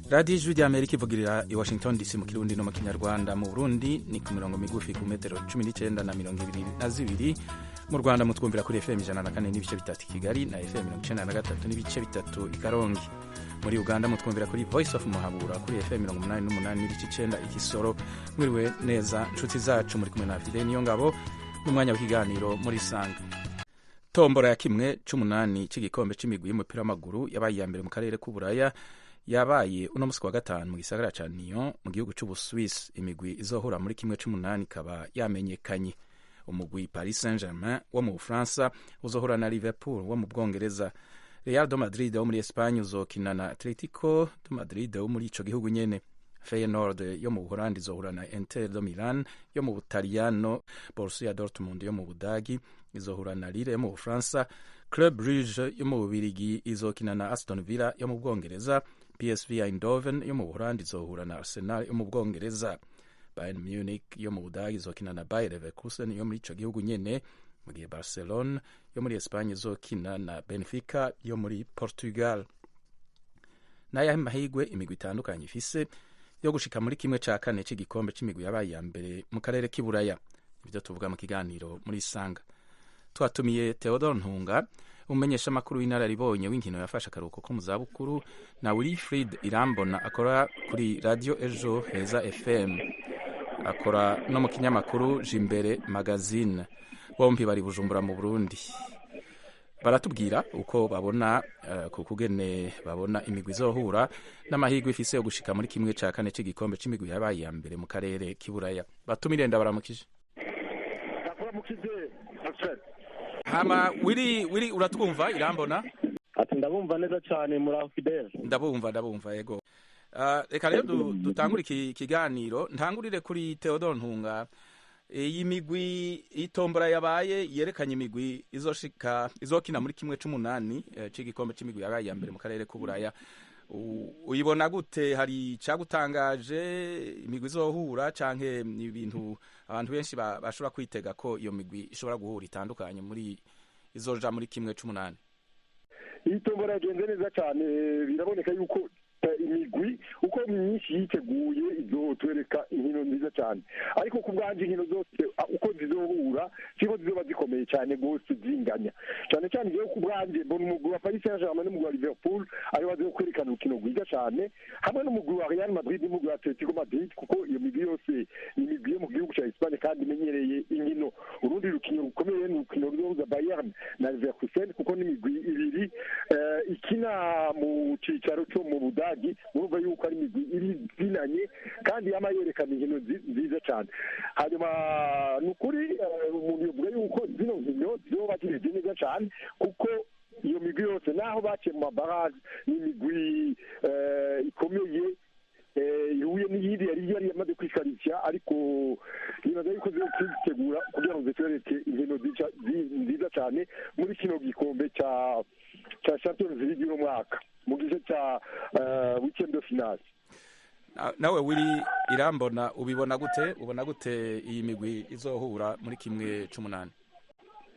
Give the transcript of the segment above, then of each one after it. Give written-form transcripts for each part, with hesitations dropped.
Radiyo Ijwi ry'Amerika ivugirira i Washington DC mu Kirundi no mu Kinyarwanda. Mu Burundi ni ku mirongo migufi ku metero 19 na 22. Mu Rwanda mutwumvira kuri FM 104.3 Kigali na FM 93.3 i Karongi. Muri Uganda mutwumvira kuri Voice of Muhabura kuri FM 88.9 i Kisoro. Mwiriwe neza nshuti zacu, muri kumwe na Fidel Niyongabo n'umwanya w'ikiganiro muri Sanga. Tombora ya kimwe c'umunani c'igikombe c'imigwi y'umupira w'amaguru yabaye iya mbere mu karere k'Uburaya yabaye uno musi wa gatanu mu gisagara ca Nyon mu gihugu c'Ubuswisi. Imigwi izohura muri kimwe c'umunani ikaba yamenyekanye. Umugwi Paris Saint-Germain wo mu Bufaransa uzohura na Liverpool wo mu Bwongereza. Real de Madrid wo muri Espagne uzokina na Atletico de Madrid wo muri ico gihugu nyene. Feyenoord yo mu Buholandi izohura na Inter de Milan yo mu Butaliyano. Borussia Dortmund yo mu Budagi izohura na Lille yo mu Bufaransa. Club Brugge yo mu Bubirigi izokina na Aston Villa yo mu Bwongereza. PSV Eindhoven yo mu Buholandi izohura na Arsenal yo mu Bwongereza. Bayern Munich yo mu Budagi izokina na Bayer Leverkusen yo muri ico gihugu nyene, mu gihe Barcelona yo muri Espagne izokina na Benfica yo muri Portugal. N'ayahe mahigwe imigwi itandukanye ifise yo gushika muri kimwe ca kane c'igikombe c'imigwi yabaye iya mbere mu karere k'Iburaya? Ibyo tuvuga mu kiganiro muri Sanga. Twatumiye Theodore Ntunga, umumenyesha makuru w'inararibonye w'inkino yafashe akaruhuko ko mu zabukuru, na Wilfried Irambona akora kuri Radio Ejo Heza FM, akora no mu kinyamakuru Jimbere Magazine. Bombi bari Bujumbura mu Burundi. Baratubwira uko babona ku kugene babona imigwi izohura n'amahirwe ifise yo gushika muri kimwe ca kane c'igikombe c'imigwi yabaye iya mbere mu karere k'Iburaya. Batumire, ndabaramukije. Hama Wiri, uratwumva Irambona? Ati ndabumva neza cyane, muri Fidel. Ndabumva, ndabumva, yego. Reka rero dutangure iki kiganiro. Ntangurire kuri Theodore Ntunga. Iyi migwi, itombora yabaye yerekanye imigwi izoshika izokina muri kimwe c'umunani c'igikombe c'imigwi yabaye iya mbere mu karere k'Uburaya, uyibona gute? Hari icagutangaje, imigwi izohura, canke ibintu abantu benshi bashobora kwitega ko iyo migwi ishobora guhura itandukanye muri izoja muri kimwe c'umunani? Iyi tombora yagenze neza cyane. Biraboneka yuko imigwi uko myinshi yiteguye izotwereka inkino nziza cyane, ariko ku bwanje inkino zose uko zizohura siko zizoba zikomeye cyane rwose, zinganya cyane cyane. Jewe ku bwanje mbona umugwi wa Paris Saint-Germain n'umugwi wa Liverpool ariwo baza kwerekana urukino rwiza cyane, hamwe n'umugwi wa Real Madrid n'umugwi wa Atletico Madrid, kuko iyo migwi yose ni imigwi yo mu gihugu cya Espagne kandi imenyereye inkino. Urundi rukino rukomeye ni urukino ruzohuza Bayern na Leverkusen, kuko ni imigwi ibiri ikina mu cicaro cyo mu Budagi. Murumva yuko ari imigwi iri zinanye kandi yama yerekana inkino nziza cyane. Hanyuma ni ukuri umuntu yovuga yuko zino nkino zizoba zimeze neza cyane, kuko iyo migwi yose naho baciye mu mabaraje ni imigwi ikomeye ihuye n'iyindi yari yamaze kwikarisha, ariko nibaza yuko ziri kwitegura kugira ngo zitwereke inkino nziza cyane muri kino gikombe ca Champions League y'uno mwaka mu gice ca huitième de finale. Nawe Wiri Irambona, ubibona gute? Ubona gute iyi migwi izohura muri kimwe c'umunani?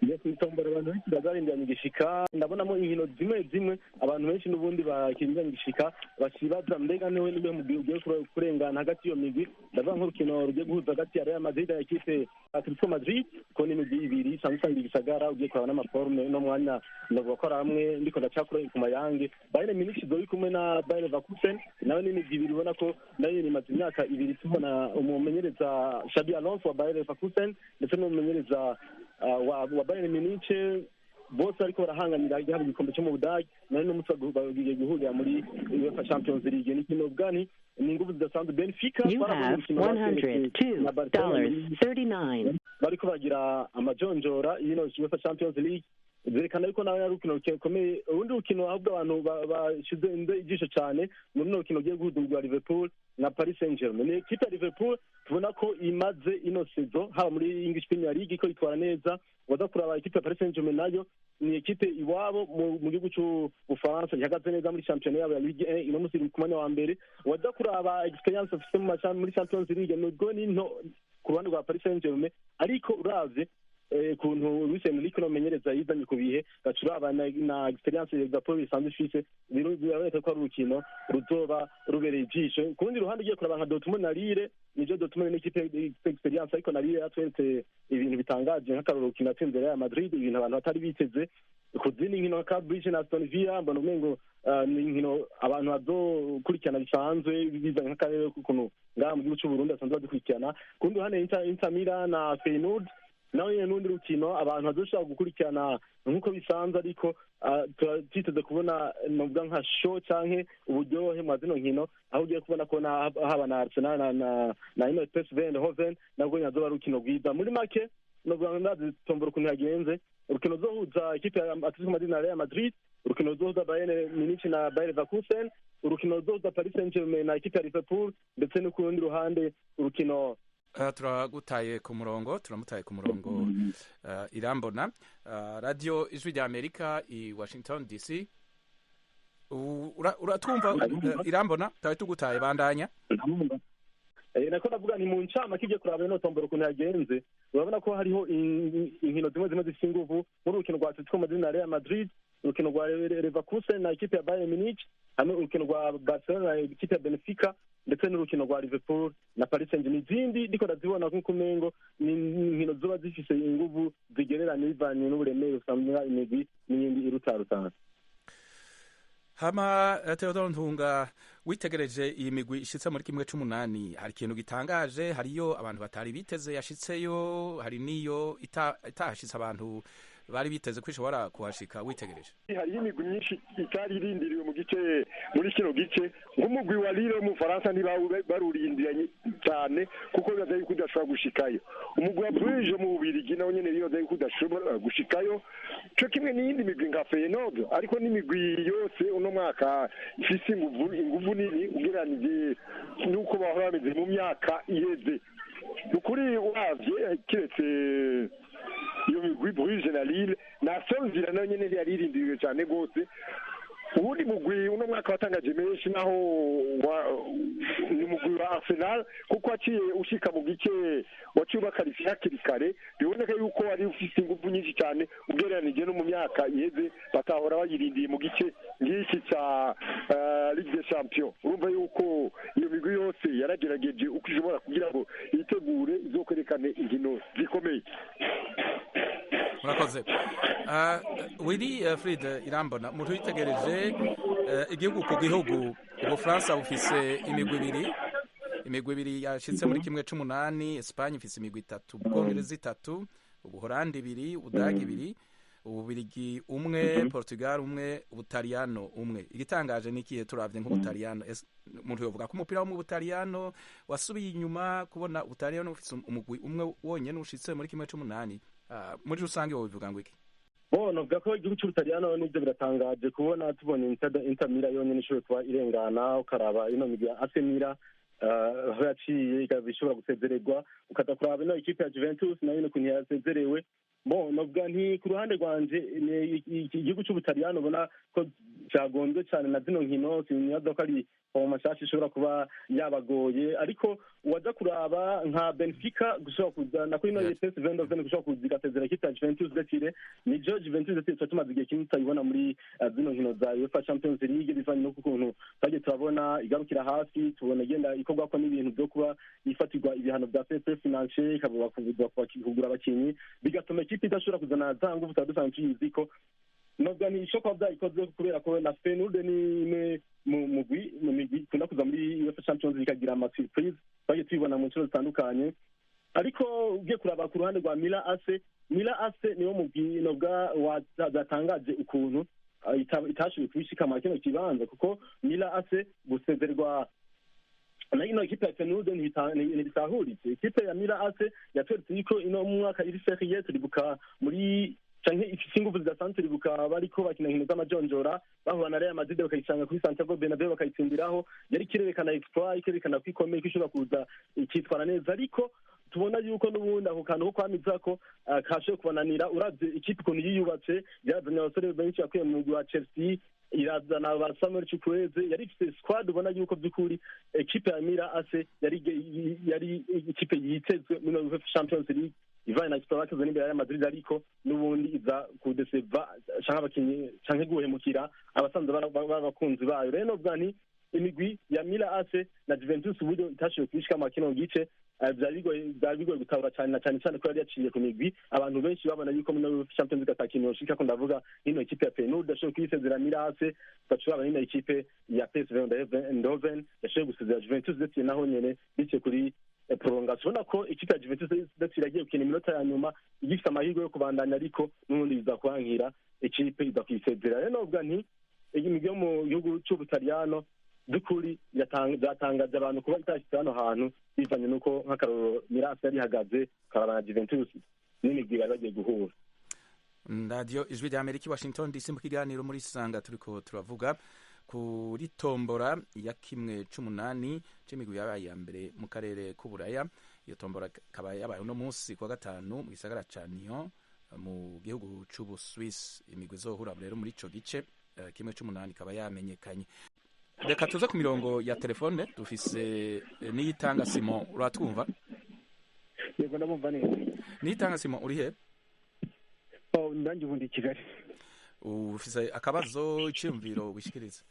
Yes, itombora abantu benshi bazarindanye igishika. Ndabonamo inkino zimwe zimwe abantu benshi n'ubundi bakindanye igishika, bakibaza mbega niwe niwe mugwi ugiye kurengana hagati y'iyo migwi. Ndavuga nk'urukino rugiye guhuza hagati ya Real Madrid na ekipe Atletico Madrid, ko ni imigwi ibiri isanzwe isanga igisagara. Ugiye kuraba n'amaforme no mwanya, ndavuga ko ari amwe ndiko ndacakura ku mayange. Bayern Munich izoba iri kumwe na Bayer Leverkusen, nayo ni imigwi ibiri ubona ko nayo imaze imyaka 2 tubona umumenyereza Xabi Alonso wa Bayer Leverkusen ndetse n'umumenyereza wa Bayern Munich, bose ariko barahanganira igihabwa igikombe cyo mu Budage. Nari n'umunsi bagiye guhurira muri UEFA Champions League. Ni ikintu bwani ni ingufu zidasanzwe. Benfica You have $102.39. bariko bagira amajonjora y'ino UEFA Champions League, zerekana yuko nawe ari urukino rukomeye. Urundi rukino ahubwo abantu bashize ijisho cyane muri runo rukino rugiye guhuza umugwi wa Liverpool na Paris Saint-Germain. Ni ekipe ya Liverpool tubona ko imaze ino saison haba muri English Premier League ko itwara neza. Waza kuraba ekipe ya Paris Saint-Germain, nayo ni ekipe iwabo mu gihugu c'Ubufaransa ihagaze neza muri championnat yabo ya Ligue 1, ino musi iri ku mwanya wa mbere. Waza kuraba experience bafise muri Champions League, nubwo ni nto ku ruhande rwa Paris Saint-Germain, ariko uravye Kuntu Luis Enrique nomenyereza yizanye ku bihe, gacuraba na experience Liverpool isanzwe ifise, biraboneka ko ari urukino ruzoba rubereye ijisho. Ku rundi ruhande, ugiye kuraba nka Dortmund na Lille, nivyo, Dortmund n'ikipe ifite experience, ariko na Lille yatweretse ibintu bitangaje, nk'akarorero urukino yatsinze Real Madrid, ibintu abantu batari biteze. Ku zindi nkino nka Bridge na Aston Villa, mbona umengo ni inkino abantu bazokurikirana bisanzwe, bizanye nk'akarere k'ukuntu ngaha mu gihugu c'u Burundi basanzwe badukurikirana. Ku rundi ruhande, Inter Milan na Feyenoord nawe nyene n'urundi rukino abantu bazoshobora gukurikirana nk'uko bisanzwe, ariko twiteze kubona novuga nka show canke uburyohe mwa zino nkino, aho ugiye kubona ko haba na Arsenal na ino PSV Eindhoven, nabwo nyene azoba ari urukino rwiza. Muri make, novuga ngo ndazi tombora ukuntu yagenze: urukino ruzohuza ikipe ya Atletico Madrid na Real Madrid, urukino ruzohuza Bayern Munich na Bayer Leverkusen, urukino ruzohuza Paris Saint-Germain na ikipe ya Liverpool, ndetse no ku rundi ruhande urukino Turagutaye ku murongo, turamutaye ku murongo Irambona. Radio Ijwi rya Amerika i Washington DC. Uratwumva, Irambona? Twari tugutaye, bandanya. Nako ndavuga ni mu ncamake, igiye kuraba ino tombora ukuntu yagenze, urabona ko hariho inkino zimwe zimwe zifite inguvu muri urukino rwa Atletico Madrid na Real Madrid, urukino rwa Leverkusen na ikipe ya Bayern Munich, hamwe urukino rwa Barcelona na ikipe ya Benfica, ndetse n'urukino rwa Liverpool na Paris Saint-Germain. Izindi ndiko ndazibona nk'uko umengo ni inkino zoba zifise inguvu zigereranye bivanye n'uburemere usanga imigwi n'iyindi irutarutana. Hama Theodore Ntunga, witegereje iyi migwi ishitse muri 1/8, hari ikintu gitangaje? Hariyo abantu batari biteze yashitseyo, hari niyo itahashitse abantu bari biteze ko ishobora kuhashika, witegereje? Hariho imigwi myinshi itari irindiriwe mu gice, muri kino gice, nk'umugwi wa Lille wo mu Faransa ntibarurindiranye cyane, kuko bibaza yuko udashobora gushikayo. Umugwi wa Bruges mu Bubirigi nawo nyene bibaza yuko udashobora gushikayo, co kimwe n'iyindi migwi nka Feyenoord. Ariko n'imigwi yose uno mwaka ifise inguvu nini ugereranije n'uko bahora bameze mu myaka iheze. Ni ukuri, uravye, kiretse iyo migwi Bruges na Lille na Aston Villa, nayo nyene yari irindiriwe cyane rwose. Uwundi mugwi uno mwaka watangaje menshi naho ni umugwi wa Arsenal, kuko waciye ushika mu gice, waciye ubakarifiye hakiri kare. Biboneka yuko wari ufise inguvu nyinshi cyane ugereranije no mu myaka iheze, batahora bayirindiye mu gice nk'iki ca Ligue des Champions. Urumva yuko iyo migwi yose yaragerageje uko ishobora kugira ngo yitegure izokwerekane inkino zikomeye. Murakoze. Willy Frid Irambona, umuntu witegereje igihugu ku gihugu, Ubufaransa bufise imigwi ibiri yashitse muri 1/8, Espagne ifise imigwi itatu, Ubwongereza itatu, Ubuholandi ibiri, Ubudagi ibiri, Ububirigi umwe, Portugal umwe, Ubutaliyano umwe. Igitangaje ni ikihe turavye nk'Ubutaliyano? Umuntu yovuga ko umupira wo mu Butaliyano wasubiye inyuma, kubona Ubutaliyano bufise umugwi umwe wonyene ushitse muri 1/8? Muri rusange wobivuga ngo iki? Bo novuga ko igihugu c'Ubutaliyano nivyo biratangaje kubona tubona Inter Milan yonyene ishoboye kuba irengana. Ukaraba ino migwi ya AC Milan aho yaciye ikaba ishobora gusezererwa, ukaza kuraba ino ikipe ya Juventus nayo ukuntu yasezerewe. Bon, novuga nti ku ruhande rwanje igihugu c'Ubutaliyano ubona ko cagonzwe cane na zino nkino, sinibaza ko ari mashasha ishobora kuba yabagoye. Ariko waza kuraba nka Benfica gushobora kuza na kuri ino PSV Eindhoven gushobora kuza igasezera ikipe ya Juventus de Turin, nijo Juventus de Turin tumaze igihe kinini tutayibona muri zino nkino za UEFA Champions League, bivanye n'ukuntu twagiye turabona igarukira hafi, tubona igenda ikorwako n'ibintu byo kuba ifatirwa ibihano vya fair play financier, ikabura kugura abakinyi, bigatuma ikipe idashobora kuzana za nguvu tutari dusanzwe tuyizi ko. Novuga nti ishoka byayikoze kubera ko na Feyenoord ni imwe mu migwi ikunda kuza muri UEFA Champions League ikagira ama surprise, twagiye tubibona mu nshuro zitandukanye. Ariko ugiye kuraba ku ruhande rwa Milan AC, Milan AC niwo mugwi novuga watangaje ukuntu itashoboye kubishika muri kino kibanza, kuko Milan AC gusezerwa na ino ekipe ya Feyenoord ntibitahuritse. Ikipe ya Milan AC yatweretse yuko ino mwaka iri sérieux. Turibuka muri canke ifise inguvu zidasanzwe, turibuka bariko bakina inkino z'amajonjora bahura na Real Madrid, bakayisanga kuri Santiago Bernabeu bakayitsindiraho. Yari kirerekana exploit, ikerekana ko ikomeye, ko ishobora kuza ikitwara neza, ariko tubona yuko n'ubundi ako kantu ko kwamizako kashoboye kubananira. Uravye ikipe ukuntu yiyubatse, yarazanye abasore benshi yakuye mu mugwi wa Chelsea, irazana ba Samuel Chukwueze, yari ifise squad ubona yuko by'ukuri ekipe ya Milan AC yari ikipe yitezwe muri UEFA Champions League. ivanye na exploit bakoze n'imbere ya Real Madrid, ariko n'ubundi iza kudeseva canke abakinyi canke guhemukira abasanzwe b'abakunzi bayo. Rero novuga nti imigwi ya Milan AC na Juventus uburyo itashoboye kubishika mu kino gice, vyari bigoye gutabura cyane, na cyane cyane ko yari yaciye ku migwi abantu benshi babona yuko muri Champions League atakintu yoshika. Ko ndavuga ino ekipe ya Feyenoord yashoboye kuyisezera Milan AC, tugacuraba n'ino ekipe ya PSV Eindhoven yashoboye gusezera Juventus, ndetse naho nyene biciye kuri prolongation. Ubona ko ikipe ya Juventus ndetse iragiye gukina iminota ya nyuma igifite amahirwe yo kubandanya, ariko n'ubundi biza kuhankira, ikipe iza kuyisezera. Rero novuga nti imigwi yo mu gihugu c'Ubutaliyano by'ukuri byatangaje abantu kuba itashyitse hano hantu, bivanye n'uko nk'akarorero Milan yari ihagaze, ukaraba na Juventus n'imigwi bari bagiye guhura. Radiyo Ijwi rya Amerika i Washington DC, mu kiganiro muri Sanga turiko turavuga kuri tombora ya 1/8 c'imigwi yabaye iya mbere mu karere k'Uburaya. Iyo tombora ikaba yabaye uno munsi kuwa gatanu mu gisagara ca Nyon mu gihugu c'Ubuswisi. Imigwi izohura rero muri ico gice 1/8 ikaba yamenyekanye. Reka tuze ku mirongo ya telefone, dufise Niyitanga Simon. Uratwumva? Yego, ndabumva neza. Niyitanga Simon, uri he? Oh, nanjye ubundi i Kigali. Ufise akabazo, iciyumviro wishikiriza?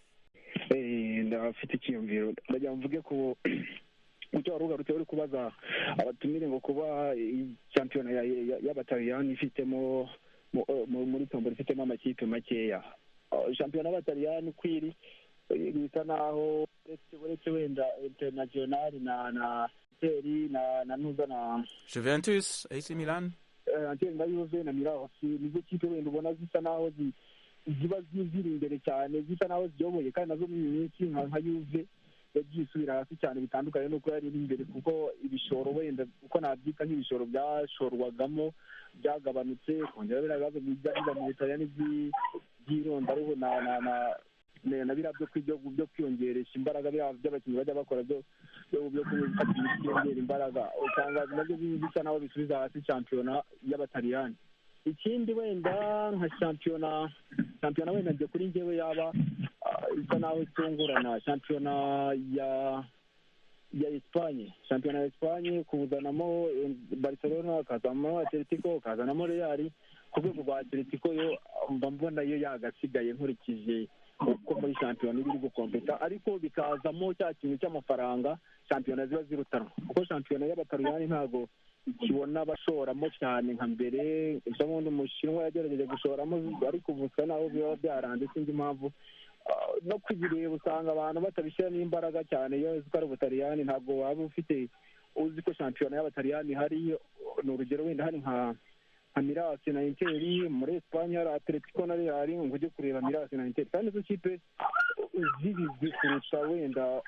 Ndafite icyiyumviro. Ndagira ngo mvuge ku icyo wari ugarutse uri kubaza abatumire, ngo kuba shampiyona y'Abataliyani ifitemo muri tombora ifitemo amakipe makeya. Shampiyona y'Abataliyani uko iri bisa naho uretse wenda Internazionale na Inter na nuza na Juventus, AC Milan. Inter na Juve na Milan, nizo kipe wenda ubona zisa naho ziba ziri imbere cyane, zisa naho ziyoboye, kandi nazo mu minsi nka Juve yagiye isubira hasi cyane, bitandukanye n'uko yari iri imbere, kuko ibishoro wenda uko nabyita nk'ibishoro byashorwagamo byagabanutse, kongera biriya bibazo bijya biba mu Butaliyani by'irondaruhu na biriya byo kwiyongeresha imbaraga, biriya by'abakinnyi bajya bakora byo gufata imiti yongera imbaraga, usanga nabyo bisa naho bisubiza hasi shampiyona y'Abataliyani. Ikindi wenda nka shampiyona wenda njye kuri njyewe yaba isa naho itungurana, shampiyona ya Espagne. Shampiyona ya Espagne kuzanamo Barcelona, ukazanamo Atletico, ukazanamo Real, ku rwego rwa Atletico yo mba mbona yo yagasigaye nkurikije uko muri shampiyona iba iri gukompeta, ariko bikazamo cya kintu cy'amafaranga shampiyona ziba zirutanwa, kuko shampiyona y'Abataliyani ntabwo ikibona bashoramo cyane nka mbere. Ubundi umushinwa yagerageje gushoramo, ariko ubu usa naho biba byaranze, sinzi impamvu. No kubireba usanga abantu batabishyiramo imbaraga cyane. Iyo uzi ko ari Ubutaliyani, ntabwo waba ufite uzi ko shampiyona y'Abataliyani hari, ni urugero wenda hari nka Milan na Inter, muri Espagne hari Atletico na Real, ngo ujye kureba Milan na Inter, kandi izo kipe zibizi kurusha wenda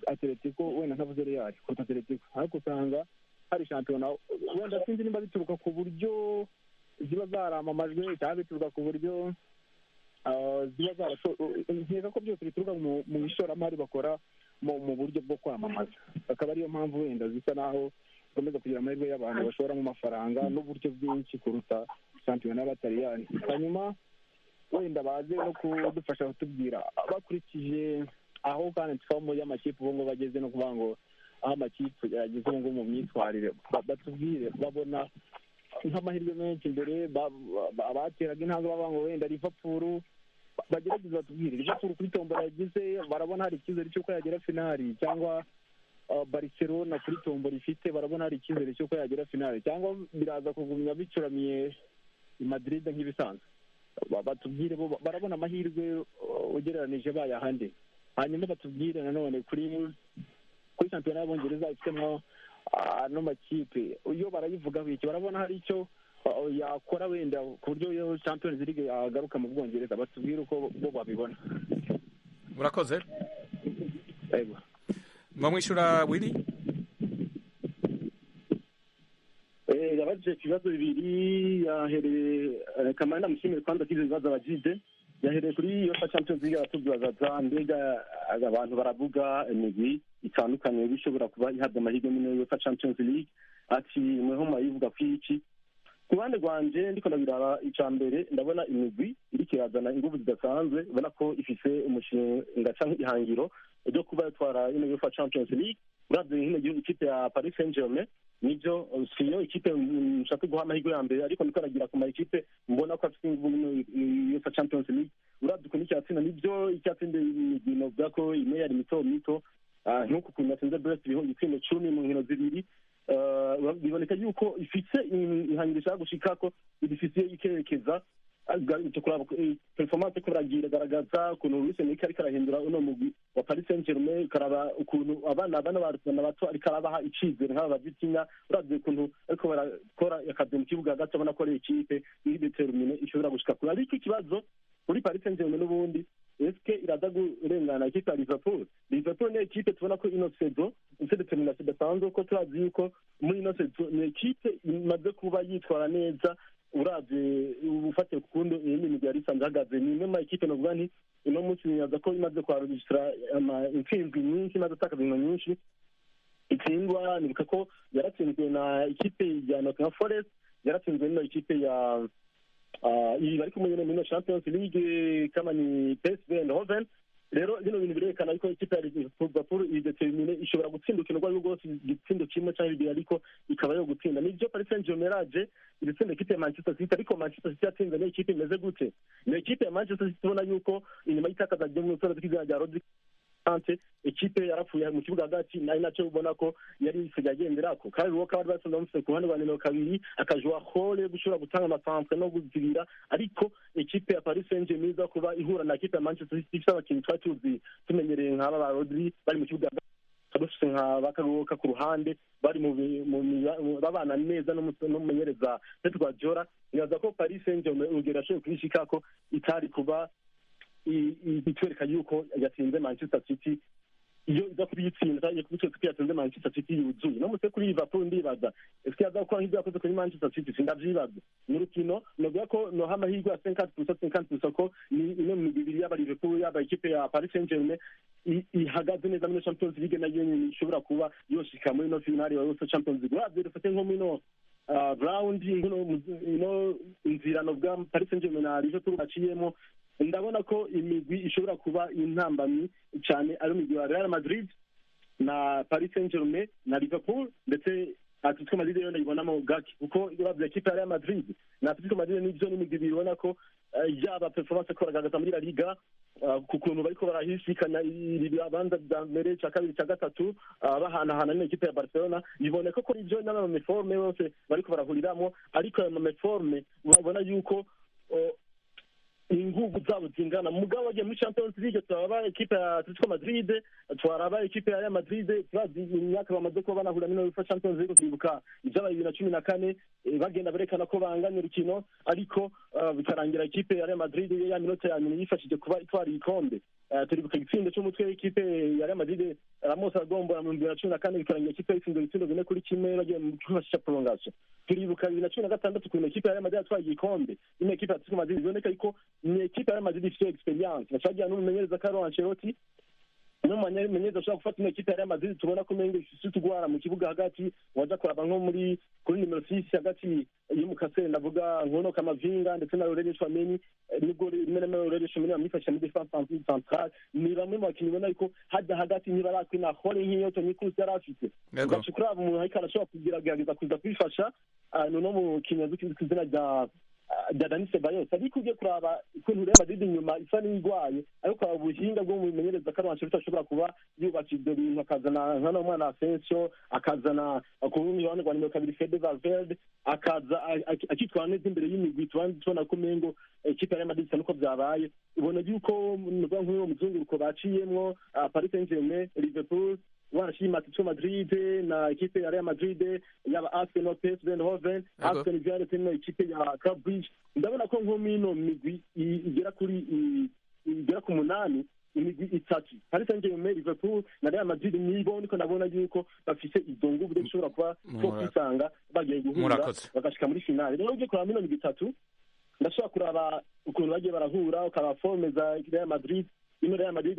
Atletico, wenda ntavuze Real, kuruta Atletico, ariko usanga hari shampiyona wenda sinzi nimba bituruka ku buryo ziba zaramamajwe cyangwa bituruka ku buryo ziba zarasho, nkeka ko byose bituruka mu ishoramari bakora mu buryo bwo kwamamaza, akaba ariyo mpamvu wenda zisa naho zikomeza kugira amahirwe y'abantu bashoramo amafaranga n'uburyo bwinshi kuruta shampiyona y'Abataliyani. Hanyuma wenda baze no kudufasha kutubwira bakurikije aho kandi twamo y'amakipe ubu ngubu bageze, no kuvuga ngo aho amakipe yageze ubu ngubu mu myitwarire, batubwire babona nk'amahirwe menshi imbere abateraga intambwe bavuga ngo wenda Liverpool, bagerageza batubwire Liverpool kuri tombora yagize barabona hari icyizere cy'uko yagera finali, cyangwa Barcelona kuri tombora ifite barabona hari icyizere cy'uko yagera finali, cyangwa biraza kugumya bicuramiye i Madrid nk'ibisanzwe. Batubwire bo barabona amahirwe ugereranije bayahande. Hanyuma batubwire nanone kuri shampiyona y'Abongereza ifitemo ano makipe, iyo barayivugaho iki, barabona hari icyo yakora wenda ku buryo iyo Champions League yagaruka mu Bwongereza, batubwire uko bo babibona. Murakoze. Yego. Mwamwishyura Willy? Yabajije ibibazo bibiri, yahereye Kamara, ndamushimire kwanza ko ivyo bibazo abajije. Yahereye kuri UEFA Champions League, aratubwira mbega abantu baravuga imigwi itandukanye bishobora kuba ihabwa amahirwe muri UEFA Champions League, ati mweho murayivuga ku iki? Ku ruhande rwanje ndiko ndabiraba, ica mbere ndabona imigwi iriko irazana inguvu zidasanzwe, ubona ko ifise umushinga canke ihangiro ryo kuba yatwara ino UEFA Champions League. Uravye nk'ino gihugu, ikipe ya Paris Saint-Germain Nibyo, siyo ikipe nshaka guha amahirwe ya mbere, ariko niko aragira ku ma ekipe mbona ko afite ingufu muri UEFA Champions League. Uravye ukuntu icyatsinda, nibyo, icyatsinda imigwi novuga ko imwe yari mito mito. Nk'uku kuntu yatsinze Brest ibitsindo 10 mu nkino zibiri, biboneka yuko ifise ihangiro ishaka gushikako, ibifitiye ikerekeza. Kuraba performance ko baragira, garagaza ukuntu Luis Enrique ariko arahindura uno mugwi wa Paris Saint-Germain, ukaraba ukuntu abana bana barutana bato ariko arabaha icizere nk'aba ba Vitinha. Uravye ukuntu ariko barakora akazi mu kibuga hagati, abona ko ari ikipe iri déterminée ishobora gushika kure. Ariko ikibazo kuri Paris Saint-Germain n'ubundi, eske iraza kurengana ikipe ya Liverpool? Liverpool ni ekipe tubona ko ino saison ifite détermination idasanzwe, ko turazi yuko muri ino saison ni ekipe imaze kuba yitwara neza. Uravye ufatiye ku kundi iyindi migwi yari isanzwe ihagaze, ni imwe mu ma ekipe novuga nti uno munsi nibaza ko imaze kwaregistra intsinzwi nyinshi, imaze gutakaza inkino nyinshi itsindwa. Nibuka ko yaratsinzwe na ikipe ya Nottingham Forest, yaratsinzwe n'ino ikipe ya iyi bari kumwe nyene muri Champions League kama ni PSV Eindhoven. Rero bino bintu birerekana yuko ikipe ya Liverpool iri déterminée, ishobora gutsinda urukino urwo arirwo rwose, igitsindo kimwe canke bibiri, ariko ikaba yo gutsinda. Nibyo, Paris Saint-Germain yaraje iritsinda ikipe ya Manchester City, ariko Manchester City yatsinze ni ikipe imeze gute? Ni ikipe ya Manchester City ubona yuko inyuma y'itakaza ry'umusore tw'izina rya Rodri Kante, ekipe yarapfuye mu kibuga hagati, nari nacyo ubona ko yari isigaye agenderako. Kandi Walker bari batsinze bamufise ku ruhande rwa nimero 2, akajwa rôle yo gushobora gutanga ama centre no kuzibira. Ariko ekipe ya Paris Saint-Germain iza kuba ihura na ekipe ya Manchester City ifite abakinnyi twari tuzi tumenyereye nk'aba ba Rodri bari mu kibuga hagati, dufise nka bakaruhuka ku ruhande bari mu babana neza n'umumenyereza Pep Guardiola. Nibaza ko Paris Saint-Germain urugero yashoboye kubishikako itari kuba itwereka yuko yatsinze Manchester City. Iyo iza kubiyitsinda, iyo kubitwereka ko yatsinze Manchester City yuzuye no mutse. Kuri Liverpool ndibaza ese yaza gukora nk'ibyo yakoze kuri Manchester City? Sindavyibaza. Ni urukino novuga ko noha amahirwe ya 50%, 50%, ko ni imwe mu migwi ibiri, yaba Liverpool yaba ikipe ya Paris Saint-Germain, ihagaze neza muri Champions League, nayo nyene ishobora kuba yoshika muri no finale ya UEFA Champions League. Uravye dufate nko muri no round ino nzira novuga Paris Saint-Germain na Liverpool baciyemo, ndabona ko imigwi ishobora kuba intambamyi cyane ari imigwi ya Real Madrid na Paris Saint-Germain na Liverpool, ndetse Atletico Madrid yo ndayibonamo gake, kuko uravye ekipe ya Real Madrid na Atletico Madrid nivyo n'imigwi ibiri ubona ko yaba performance ko baragaragaza muri La Liga, ku kuntu bariko barahisikana ibibanza vya mbere, ca kabiri, ca gatatu, bahanahana n'ikipe ya Barcelona, biboneka ko ivyo n'ama méforme bose bariko barahuriramo. Ariko ayo méforme urabona yuko inguvu zabo zingana. Mugabo bagiye muri Champions League, turaba ekipe ya Atletico Madrid, twaraba ekipe ya Real Madrid, turazi imyaka bamaze kuba banahura n'ino UEFA Champions League. Twibuka ibyabaye 2014, bagenda berekana ko banganya urukino, ariko bikarangira ekipe ya Real Madrid ya minota ya nyuma yifashije kuba itwara igikombe. Turibuka igitsindo cy'umutwe w'ikipe ya Real Madrid, Ramos agombora mu 2014, bikarangira ikipe yitsinze ibitsindo 4-1 bagiye mu kwifashisha prolongation. Turibuka 2016 ukuntu ekipe ya Real Madrid yatwaye igikombe ino ekipe ya Atletico Madrid. Biboneka yuko ni ekipe ya Real Madrid ifite expérience, bacagira n'umumenyereza Carlo Ancelotti, n'umumenyereza ashobora gufata ino ekipe ya Real Madrid tubona ko umengo ifise utugwara mu kibuga hagati. Waja kuraba nko muri kuri nimero 6 hagati y'umukasere, ndavuga nkono Kamavinga ndetse na Aurelien Tchouameni, nubwo rimwe na rimwe Aurelien Tchouameni bamwifashisha muri défense centrale, ni bamwe mu bakinnyi ubona yuko hajya hagati ntibarakwina rôle nk'iyo Toni Kroos yari afite. Ugaca kuraba umuntu ariko arashobora kugerageza kuza kwifasha, ni uno mukinnyi azwi ku izina rya Dani Ceballos. Ariko ugiye kuraba ukuntu Real Madrid inyuma isa n'igwaye, ariko kuraba ubuhinga bw'umumenyereza Carlo Ancelotti ashobora kuba yubatse ibyo bintu, akazana nk'ano mwana Asensio, akazana ku rundi ruhande rwa nimero 2 Fede Valverde, akaza akitwara neza imbere y'imigwi, tubona ko umengo ikipe ya Real Madrid isa nuko byabaye. Ubona yuko nuvuga nk'uwo muzunguruko baciyemwo, Paris Saint-Germain, Liverpool, wanashima Atletico Madrid na ekipe ya Real Madrid, yaba Arsenal, PSV Eindhoven, Aston Villa ndetse na ekipe ya Club Brugge, ndabona ko nko mino migwi igera kuri igera ku munani, imigwi itatu, Paris Saint-Germain, Liverpool na Real Madrid, nibo niko ndabona yuko bafise izo nguvu zo gushobora kuba two kwisanga bagiye guhura bagashika muri finale. Rero ugiye kuraba mino migwi itatu, ndashobora kuraba ukuntu bagiye barahura, ukaraba forme za Real Madrid. Ino Real Madrid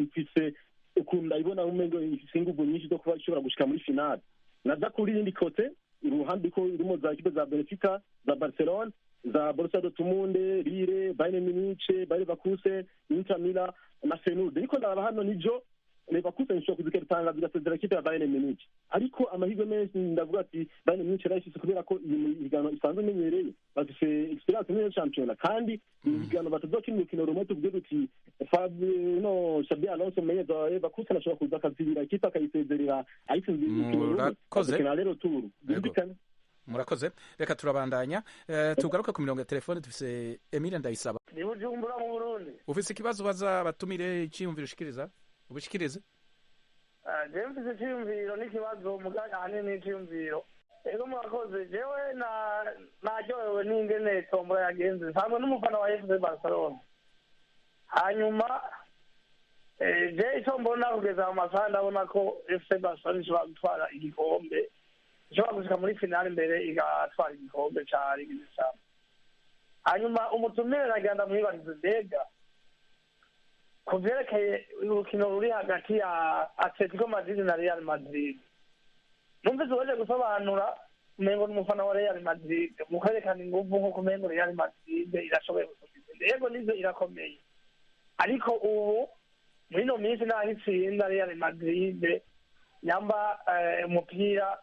mfise ukuntu ndayibona umengo ifise inguvu nyinshi zo kuba ishobora gushika muri finale. Naza kuri yindi côté, iruhande ko irimo za ekipe za Benfica, za Barcelona, za Borussia Dortmund, Lille, Bayern Munich, Bayer Leverkusen, Inter Milan na Feyenoord. Ariko ndaraba hano nijo Leverkusen ishobora kuza ikabitangaza, igasezera ikipe ya Bayern Munich. Ariko amahirwe menshi, ndavuga ati Bayern Munich yarayishyize, kubera ko iyi migano isanzwe imenyereye, bafise experience muri shampiyona, kandi imigano batazokina urukino rumwe. Tuvuge duti no Xabi Alonso, umumenyereza wa Leverkusen, ashobora kuza akazibira ikipe, akayisezerera ayitsinze urukino rumwe. Murakoze. Bakina rero tour byumvikane. Murakoze. Reka turabandanya, tugaruke ku mirongo ya telefone. Dufise Emile Ndayisaba. Ni Bujumbura mu Burundi. Ufise ikibazo ubaza batumire, iciyumviro ushikiriza, ubishikirize. Jewe mfise iciyumviro n'ikibazo, mugabo ahanini n'iciyumviro. Ego, murakoze. Jewe naryohewe n'ingene tombora yagenze. Nsanzwe n'umufana wa FC Barcelona. Hanyuma je ico mbona kugeza mu masaha, ndabona ko FC Barcelona ishobora gutwara igikombe, ishobora gushika muri finale mbere igatwara igikombe ca Ligue des Champions. Hanyuma umutumire nagira ndamwibarize, mbega ku vyerekeye urukino ruri hagati ya Atletico Madrid na Real Madrid, numvise waje gusobanura umengo ni umufana wa Real Madrid, mu kwerekana inguvu nk'uko umengo Real Madrid irashoboye gusumba izindi. Yego, nizo irakomeye, ariko ubu muri ino minsi naho itsinda Real Madrid, nyamba umupira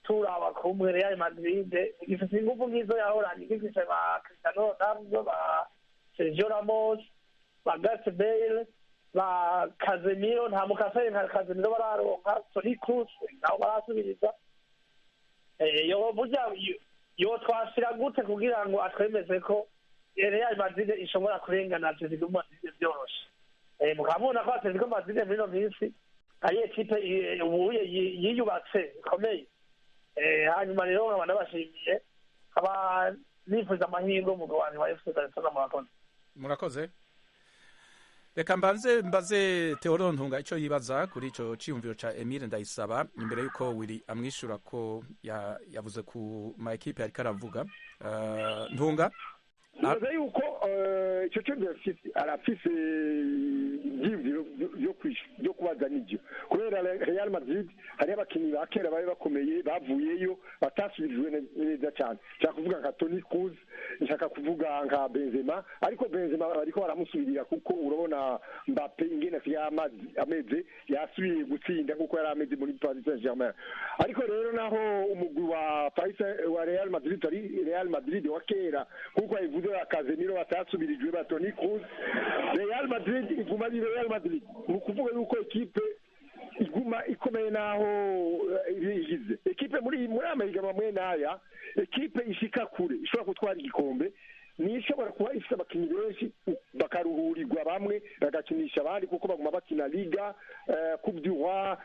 turaba kumwe, Real Madrid ifise inguvu nk'izo yahoranye igifise ba Cristiano Ronaldo, ba Sergio Ramos, ba Gareth Bale, ba Casemiro. Nta mukasere nka Casemiro bararonka, Toni Kroos nabo barasubiriza. Yo burya yo twashira gute kugira ngo atwemeze ko Real Madrid ishobora kurengana Atletico Madrid byoroshe? Mukaba mubona ko Atletico Madrid muri ino minsi ari ekipe ubuye yiyubatse ikomeye. Hanyuma rero nkaba ndabashimiye, nkaba nifuza amahirwe umugwi wanje wa FC Barcelona. Murakoze. Murakoze. Reka mbanze mbaze Theodore Ntunga icyo yibaza kuri ico ciyumviro ca Emile Ndayisaba, imbere yuko Willy amwishura ko yavuze ku ma ekipe ariko aravuga. Ntunga. Nibaza yuko icyo cyumviro arafise ibyiyumviro byo kubaza n'ibyo, kubera Real Madrid hariho abakinnyi ba kera bari bakomeye bavuyeyo batasubirijwe neza cyane. Nshaka kuvuga nka Toni Kroos, nshaka kuvuga nka Benzema, ariko Benzema bariko baramusubirira, kuko urabona Mbappe ingene asigaye ameze, yasubiye gutsinda nkuko yari ameze muri Paris Saint-Germain. Ariko rero naho umugwi wa Paris wa Real Madrid ari Real Madrid wa kera, nkuko yabivuze, ba Casemiro batasubirijwe, ba Toni Kroos, Real Madrid iguma ari Real Madrid. Ni ukuvuga yuko ekipe iguma ikomeye naho igize ekipe muri Amerika bamwe n'aya ekipe ishika kure, ishobora gutwara igikombe, ni ishobora kuba ifite abakinnyi benshi, bakaruhurirwa bamwe, bagakinisha abandi, kuko baguma bakina Liga, Coupe du Roi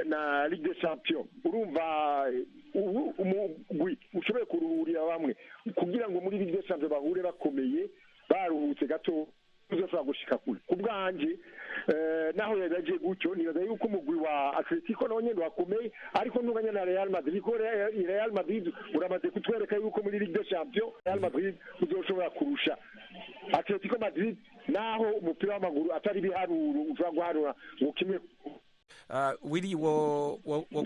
na Ligue des Champions. Urumva ubu umugwi ushoboye kuruhurira bamwe kugira ngo muri Ligue des Champions bahure bakomeye, baruhutse gato, uzoshobora gushika kure. Ku bwanje, naho yaje gutyo, nibaza yuko umugwi wa Atletico nawo nyene wakomeye, ariko ntunganya na Real Madrid, ko Real Madrid uramaze kutwereka yuko muri Ligue des Champions Real Madrid uzoshobora kurusha Atletico Madrid, naho umupira w'amaguru atari ibiharuro ushobora guharura ngo kimwe. Willy, wo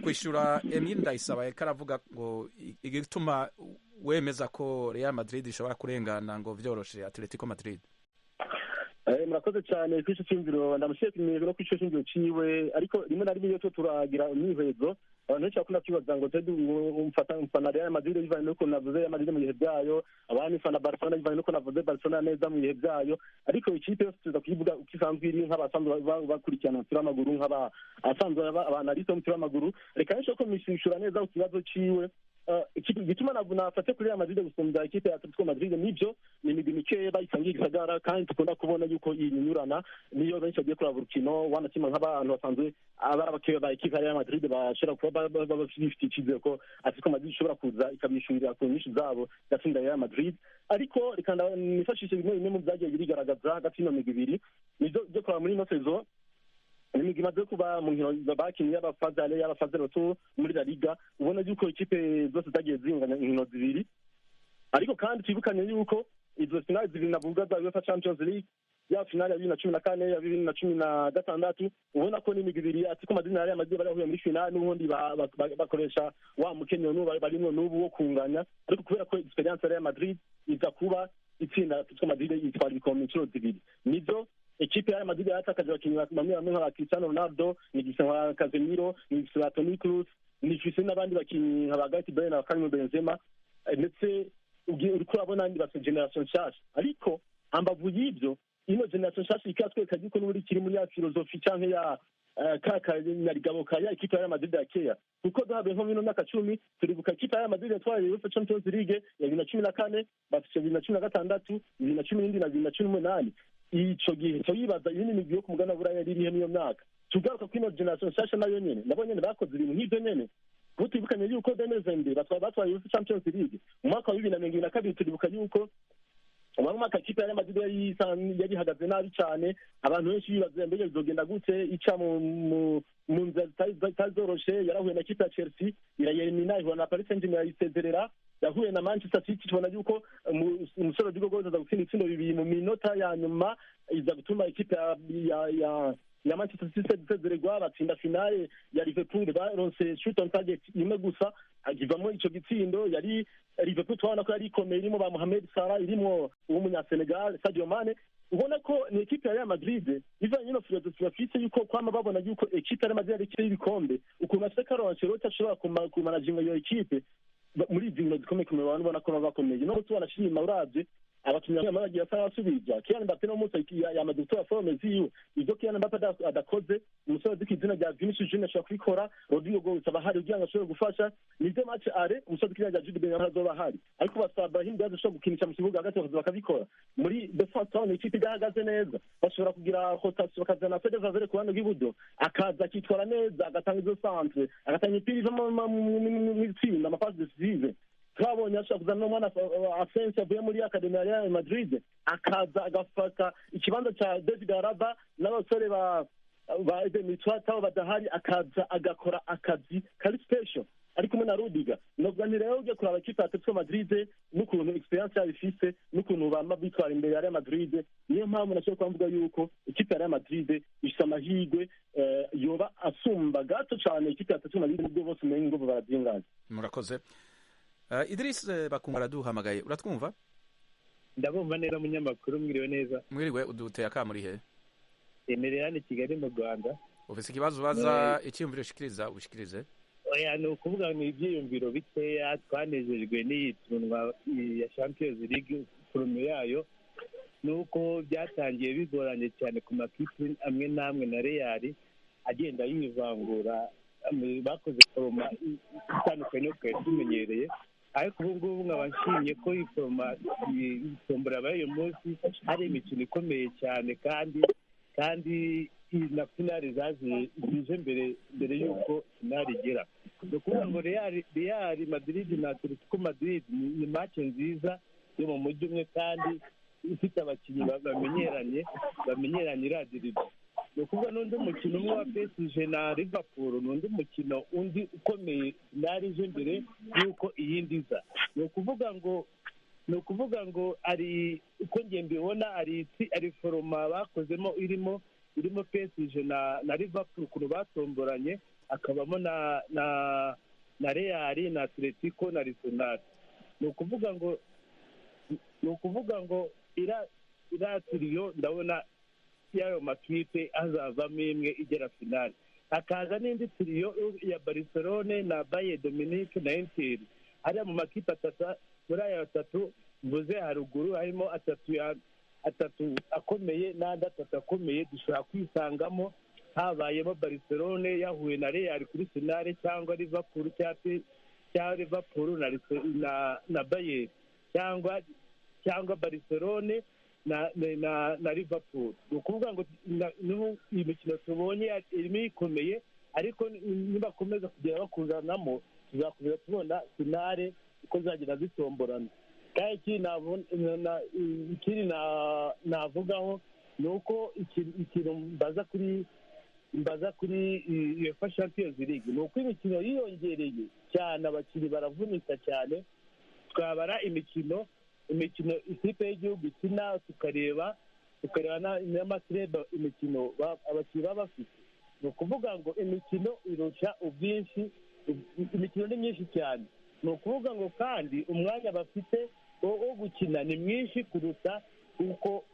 kwishura Emile Ndayisaba, yariko aravuga ngo igituma wemeza ko Real Madrid ishobora kurengana ngo vyoroshe Atletico Madrid. Murakoze cyane kuri icyo cyumviro. Ndamushimiye no kuri icyo cyumviro ciwe. Ariko rimwe na rimwe iyo two turagira imyihwezo, abantu benshi bakunda kwibaza ngo twe umfata mfana Real Madrid bivanye n'uko navuze Real Madrid mu bihe byayo, abandi mfana Barcelona bivanye n'uko navuze Barcelona neza mu bihe byayo. Ariko ikipe yose tuza kuyivuga uko isanzwe iri, nk'abasanzwe bakurikirana umupira w'amaguru, nk'abasanzwe abanaliste b'umupira w'amaguru. Reka benshi ko mishishura neza ku kibazo ciwe. Igituma nafate kuri Real Madrid gusumbya ikipe ya Atletico Madrid, nibyo, ni imigwi mikeya bayisangiye igisagara, kandi dukunda kubona yuko iyinyurana niyo benshi bagiye kuraba urukino, wanakima nk'abantu basanzwe abari abakeba ba ekipe ya Real Madrid bashobora kuba bafite icyizere ko Atletico Madrid ishobora kuza ikabishurira ku nyinshi zabo, igatsinda Real Madrid. Ariko reka nifashishe bimwe bimwe mu byagiye birigaragaza hagati y'ino migwi ibiri, nibyo byo kuraba muri ino saison. Imigwi imaze kuba mu nkino bakinnye, yaba phase aller, yaba phase retour muri La Liga, ubona yuko ikipe zose zagiye zinganya inkino zibiri. Ariko kandi twibukanye yuko izo finale zibiri navuga za UEFA Champions League, ya finale ya 2014, ya 2016, ubona ko n'imigwi ibiri Atletico Madrid na Real Madrid bari bahuye muri finale, n'ubundi bakoresha wa mukenyo n'ubu barimwo n'ubu wo kunganya. Ariko kubera ko experience ya Real Madrid iza kuba itsinda Atletico Madrid, itwara ibikombe inshuro zibiri. Nibyo. Ekipe ya Real Madrid yaratakaje abakinnyi bamwe bamwe nka ba Cristiano Ronaldo, nigise nka Casemiro, nigise ba Toni Kroos, nigise n'abandi bakinnyi nka ba Gareth Bale na Karim Benzema, ndetse uriko urabona bafite generation nshasha. Ariko hambavu y'ibyo, ino generation nshasha ikatwereka yuko n'ubundi kiri muri ya filozofi canke ya ka kanyarigabo ka ya ekipe ya Real Madrid ya kera, kuko duhabe nko mino myaka 10 turibuka ekipe ya Real Madrid yatwaye UEFA Champions League ya 2014, bafite 2016, 2017 na 2018. Ico gihe cyo yibaza iyi ni yo kumugana buraya yari irihe niyo myaka. Tugaruka kuri ino generation nshasha nayo nyene, nabo nyene bakoze ibintu nk'ivyo nyene. Tubukanye yuko 2022 batwaye UEFA Champions League mu mwaka wa 2022. Turibuka yuko uwo mwaka ikipe ya Real Madrid yari ihagaze nabi cyane, abantu benshi bibaza mbega bizogenda gute, ica mu nzira zitari zoroshe. Yarahuye na ikipe ya Chelsea irayelimina, ihura na Paris Saint-Germain irayisezerera, yahuye na Manchester City, tubona yuko umusore Rodrigo Goes aza gutsinda ibitsindo bibiri mu minota ya nyuma, iza gutuma ikipe ya Manchester City isezererwa. Batsinda finale ya Liverpool, baronse shoot on target imwe gusa, agivamo ico gitsindo. Yari Liverpool twabona ko yari ikomeye, irimo ba Mohamed Salah, irimo uw'umunyasenegal Sadio Mane. Ubona ko ni ekipe ya Real Madrid ivanye ino filozofi bafise yuko kwama babona yuko ekipe ya Real Madrid ari ikipe y'ibikombe, ukuntu afise Carlo Ancelotti ashobora kumanaginga iyo ekipe muri izi nkino zikomeye kumwe, abantu ubona ko baba bakomeye. No tubona uravye abakinnyi bamwe bagiye asa n'abasubija Kylian Mbappe, no munsi yamaze gutora forme ziwe. Ibyo Kylian Mbappe adakoze, umusore azwi ku izina rya Vinicius Junior ashobora kubikora. Rodrigo Goes aba ahari kugira ngo ashobore gufasha. Nivyo match are umusore azwi ku izina rya Jude Bellingham azoba ahari, ariko basaba Brahim Diaz ashobora gukinisha mu kibuga hagati bakaza bakabikora. Muri defense turabona ikipe idahagaze neza, bashobora kugira rotation bakazana Fede Valverde ku ruhande rw'iburyo, akaza akitwara neza, agatanga izo centre, agatanga imipira iva mu itsinda, ama passe décisive. Twabonye ashobora kuzana n'umwana Asensio avuye muri academy ya Real Madrid, akaza agafata ikibanza ca David Alaba n'abasore ba Eden Mitwata badahari, akaza agakora akazi kari special ari kumwe na Rudiger. Novuga nti rero ugiye kuraba ikipe ya Atletico Madrid n'ukuntu experience yabo ifise n'ukuntu bama bitwara imbere ya Real Madrid, niyo mpamvu nashobora kuba mvuga yuko ikipe ya Real Madrid ifise amahirwe yoba asumba gato cane ikipe ya Atletico Madrid, nubwo bose umengo baravyingana. Murakoze. Idris Bakunga araduhamagaye, uratwumva? Ndabumva neza munyamakuru, mwiriwe neza. Mwiriwe, uduteye akamuri he? Emererane Kigali mu Rwanda. Ufise ikibazo ubaza, icyiyumviro ushikiriza, ushikirize. Oya, ni ukuvuga ni ibyiyumviro bikeya. Twanejejwe n'iyi turunwa ya Champions League, forume yayo nuko byatangiye bigoranye cyane ku makipe amwe n'amwe na Real agenda yivangura, bakoze foroma itandukanye no twari tumenyereye. Ariko ubu ngubu nkaba nshimye ko iyi foroma tombora yabaye uyu munsi hari imikino ikomeye cyane, kandi na finali zije mbere y'uko finali igera. Ni ukuvuga ngo Real Madrid na Atletico Madrid ni match nziza yo mu mujyi umwe kandi ifite abakinnyi bamenyeranye iradiriba. Ni ukuvuga n'undi mukino umwe wa PSG na Liverpool, n'undi mukino undi ukomeye finali ije mbere y'uko iyindi iza. Ni ukuvuga ngo ari uko ngiye mbibona, ari foroma bakozemo irimo PSG na Liverpool ukuntu batomboranye, akabamo na Real na Atletico na Arsenal. Ni ukuvuga ngo iratiriyo ndabona y'ayo makipe azavamo imwe igera finale, hakaza n'indi tiriyo ya Barcelone na Bayern Dominique na Inter. Hariya mu makipe atatu, muri aya atatu mvuze haruguru, harimo atatu akomeye n'andi atatu akomeye dushobora kwisangamo habayemo Barcelone yahuye na Real kuri finale, cyangwa Liverpool cyangwa Liverpool na Bayern, cyangwa Barcelone na Liverpool. Ni ukuvuga ngo iyi mikino tubonye irimo ikomeye, ariko nibakomeza kugera bakuzanamo tuzakomeza tubona finale uko zagenda zitomborana. Kandi ikindi navugaho ni uko ikintu mbaza kuri UEFA Champions League ni uko imikino yiyongereye cyane, abakinnyi baravunika cyane. Twabara imikino ikipe y'igihugu ikina, tukareba n'amakirebe imikino abakinnyi baba bafite. Ni ukuvuga ngo imikino irusha ubwinshi, imikino ni myinshi cyane. Ni ukuvuga ngo kandi umwanya bafite wo gukina ni mwinshi kuruta uko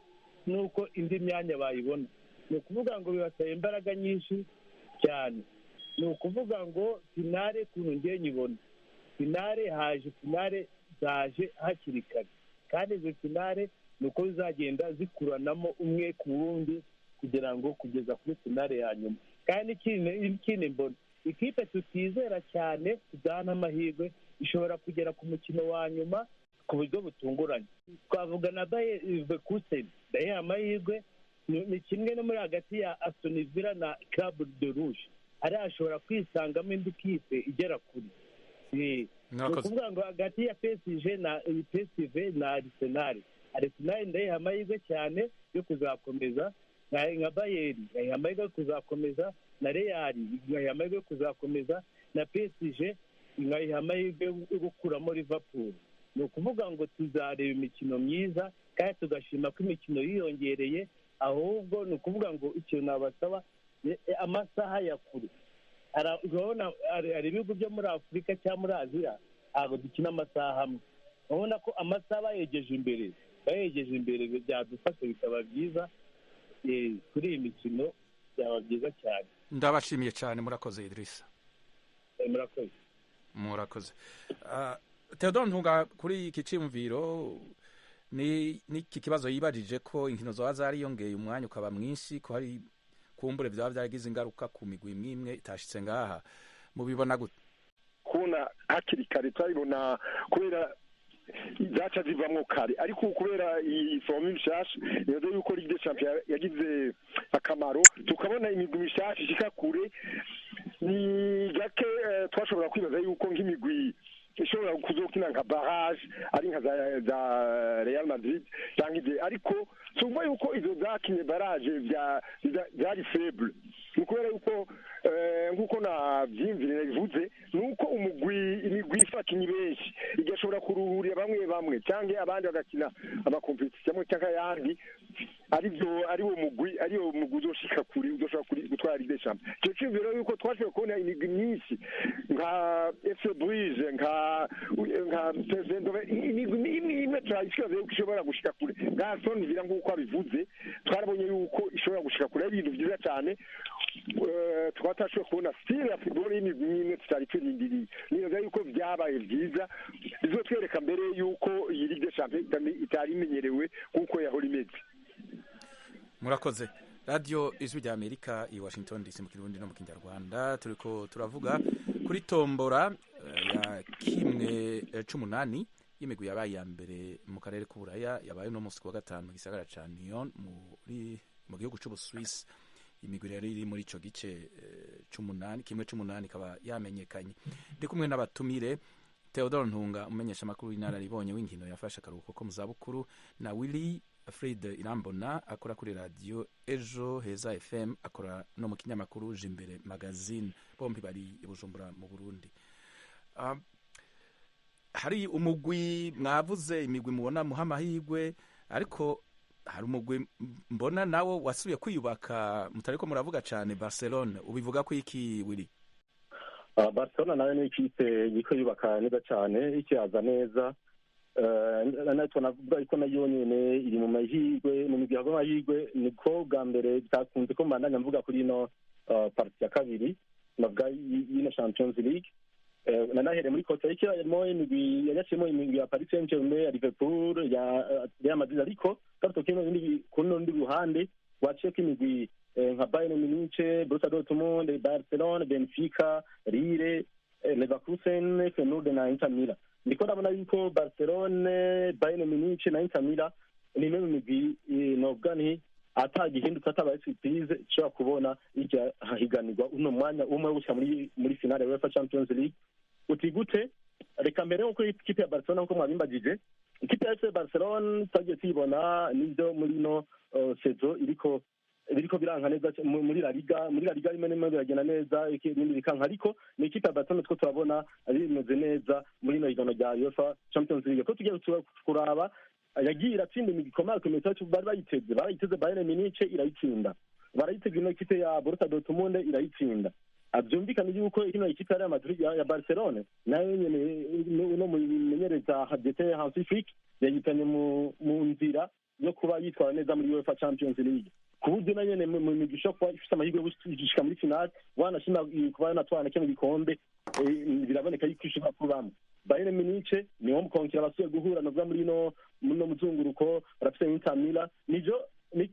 n'uko indi myanya bayibona. Ni ukuvuga ngo bibasaba imbaraga nyinshi cyane. Ni ukuvuga ngo finale ukuntu ngiye nyibona, finale haje, finale zaje hakiri kare, kandi izo finale ni uko zizagenda zikuranamo umwe ku wundi kugira ngo kugeza kuri finale ya nyuma. Kandi ikindi mbona ikipe tutizera cyane tudahana amahirwe ishobora kugera ku mukino wa nyuma ku buryo butunguranye. Twavuga na Bayer Leverkusen, ndayiha amahirwe, ni kimwe no muri hagati ya Aston Villa na Club de Rouge, ari ashobora kwisangamo indi kipe igera kure. Ni ukuvuga ngo hagati ya PSG na PSV na Arsenal, Arsenal ndayiha amahirwe cyane yo kuzakomeza, nka Bayern ndayiha amahirwe yo kuzakomeza, na Real nkayiha amahirwe yo kuzakomeza, na PSG nkayiha amahirwe yo gukuramo Liverpool. Ni ukuvuga ngo tuzareba imikino myiza kandi tugashima ko imikino yiyongereye. Ahubwo ni ukuvuga ngo ikintu nabasaba amasaha ya kure. Urabona hari ibihugu byo muri Afurika cyangwa muri Aziya ntabwo dukina amasaha amwe. Urabona ko amasaha bayegeje imbere byadufasha bikaba byiza kuri iyi mikino, byaba byiza cyane. Ndabashimiye cyane, murakoze Idrissa. Murakoze. Theodore Ntunga, kuri iki cyumviro ni iki kibazo yibajije ko inkino zoba zariyongeye umwanya ukaba mwinshi, ko hari kumbure byaba byaragize ingaruka ku migwi imwe itashitse ngaha, mubibona gute? Kubona hakiri kare turabibona kubera zaca zivamwo kare, ariko kubera iyi formule nshasha nibaza yuko Ligue des Champions yagize akamaro, tukabona imigwi mishasha ishika kure. Ni gake twashobora kwibaza yuko nk'imigwi ishobora kuzokina nka barrage ari nka za Real Madrid cyangwa ibyo, ariko tumva yuko izo zakinye barrage byari faible. Ni kubera yuko nk'uko nabyimvire nabivuze, ni uko imigwi ifakinyi benshi igashobora kuruhurira bamwe bamwe cyangwa abandi bagakina amakompetisiyo cyangwa ayandi, ari wo mugwi uzoshika kure, uzoshobora gutwara Ligue des Champions. Icyo cyumviro yuko twashoboye kubona imigwi myinshi nka FC Bruges, nka PSV, imigwi imwe turayishobora yuko ishobora gushika kure, nka Aston Villa nk'uko abivuze, twarabonye yuko ishobora gushika kure, ari ibintu byiza cyane. Tukaba tutashoboye kubona style ya football y'imigwi imwe tutari turindiriye. Nibaza yuko byabaye byiza, bizotwereka mbere yuko iyi Ligue des Champions itari imenyerewe nk'uko yahora imeze. Murakoze. Radio Ijwi rya Amerika i Washington DC mu Kirundi no mu Kinyarwanda, turiko turavuga kuri tombora ya kimwe c'umunani y'imigwi yabaye ya mbere mu karere k'Uburaya, yabaye no musi wa gatanu mu gisagara ca Nyon mu gihugu c'Ubusuwisi. Imigwi rero iri muri ico gice c'umunani, kimwe c'umunani ikaba yamenyekanye. Ndi kumwe n'abatumire Theodore Ntunga, umumenyesha makuru w'inararibonye w'inkino yafashe akaruhuko ko mu zabukuru, na Willy Fred Irambona akora kuri radio Ejo Heza FM, akora no mu kinyamakuru Jimbere Magazine. Bombi bari i Bujumbura mu Burundi. Hari umugwi mwavuze imigwi mubona muha amahirwe, ariko hari umugwi mbona nawo wasubiye kwiyubaka mutariko muravuga cyane, Barcelona. Ubivuga ko iki Willy? Barcelona nayo ni ikipe iriko yubaka neza cyane, ikiyaza neza. Natwe navuga ko nayo nyene iri mu mahirwe, mu migwi y'amahirwe. Niko bwa mbere bitakunze ko mbandanya mvuga kuri ino partie ya kabiri navuga y'ino Champions League. Nanahere muri Costa Rica harimo imigwi yaciyemo imigwi ya Paris Saint-Germain, ya Liverpool, ya Real Madrid, ariko gato kino kuno ndi ruhande waciyeko imigwi nka Bayern Munich, Borussia Dortmund, Barcelona, Benfica, Lille, Leverkusen, Feyenoord na Inter Milan. Ndiko ndabona yuko Barcelona, Bayern Munich na Inter Milan ni imwe mu migwi novuga nti atagihindutse atabaye surprise ishobora kubona ijya hahiganirwa uno mwanya umwe gushika muri finale ya UEFA Champions League. Uti gute? Reka mbere nko kuri ikipe ya Barcelona nkuko mwabimbagije, ikipe ya FC Barcelona twagiye tuyibona nivyo muri ino saison iriko biranka neza muri La Liga, rimwe rimwe biragenda neza ibindi bikanka, ariko ni ikipe ya Barcelona two turabona bimeze neza muri ino higanwa rya UEFA Champions League. Ko tugiye kuraba yagiye iratsinda imigwi ikomeye bari bayiteze, barayiteze Bayern Munich irayitsinda, barayitega ino kipe ya Borussia Dortmund irayitsinda, Byumvikane yuko ino ikipe ya Real Madrid ya Barcelona nayo nyene uno mumenyereza Hadete Hansi Flick yayitanye mu nzira yo kuba yitwara neza muri UEFA Champions League, ku buryo na nyene mu migwi ishobora kuba ifise amahirwe yo gushika muri finale, wanashima kuba yanatwara kino gikombe, biraboneka yuko ishobora kubamwo. Bayern Munich niwo mukonkera basuye guhura navuga muri no muzunguruko, barafise Inter Milan, nijo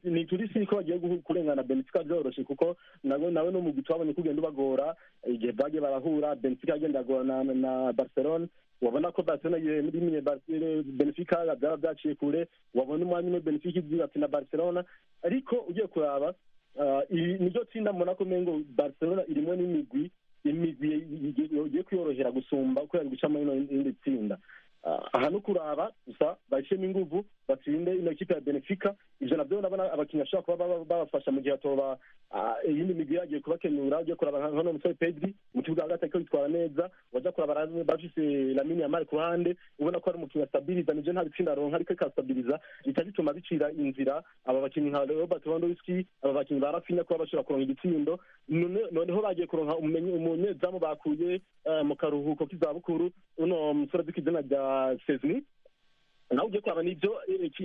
ni turisi ko bagiye kurengana Benfica byoroshe, kuko nawe no mugwi twabonye kugenda ubagora igihe bagiye barahura. Benfica agenda agorana na Barcelona, wabona ko Barcelona yimye Benfica byaba byaciye kure, wabona umwanya umwe Benfica izi na Barcelona. Ariko ugiye kuraba niryo tsinda mbona ko mengo Barcelona irimo n'imigwi imigwi igiye kwiyorohera gusumba uko yari gucamo indi tsinda. Aha no kuraba gusa bashyiremo inguvu batsinde ino kipe ya Benfica, ivyo navyo ndabona abakinyi bashobora kuba babafasha mu gihe atoba iyindi migwi yagiye kubakenyura. Ugiye kuraba nka musore Pedri mu kibuga hagati ariko yitwara neza, waja kuraba bafise Lamine Yamal ku ruhande, ubona ko ari umukinyi astabiliza, nivyo nta bitsinda aronka ariko ikastabiliza, bica bituma bicira inzira aba bakinyi nka Robert Lewandowski, aba bakinyi ba Rafinha kuba bashobora kuronka igitsindo. Noneho bagiye kuronka umunyezamu bakuye mu karuhuko k'izabukuru, uno musore azwi kw'izina rya Szczesny, nawe ugiye kuraba nivyo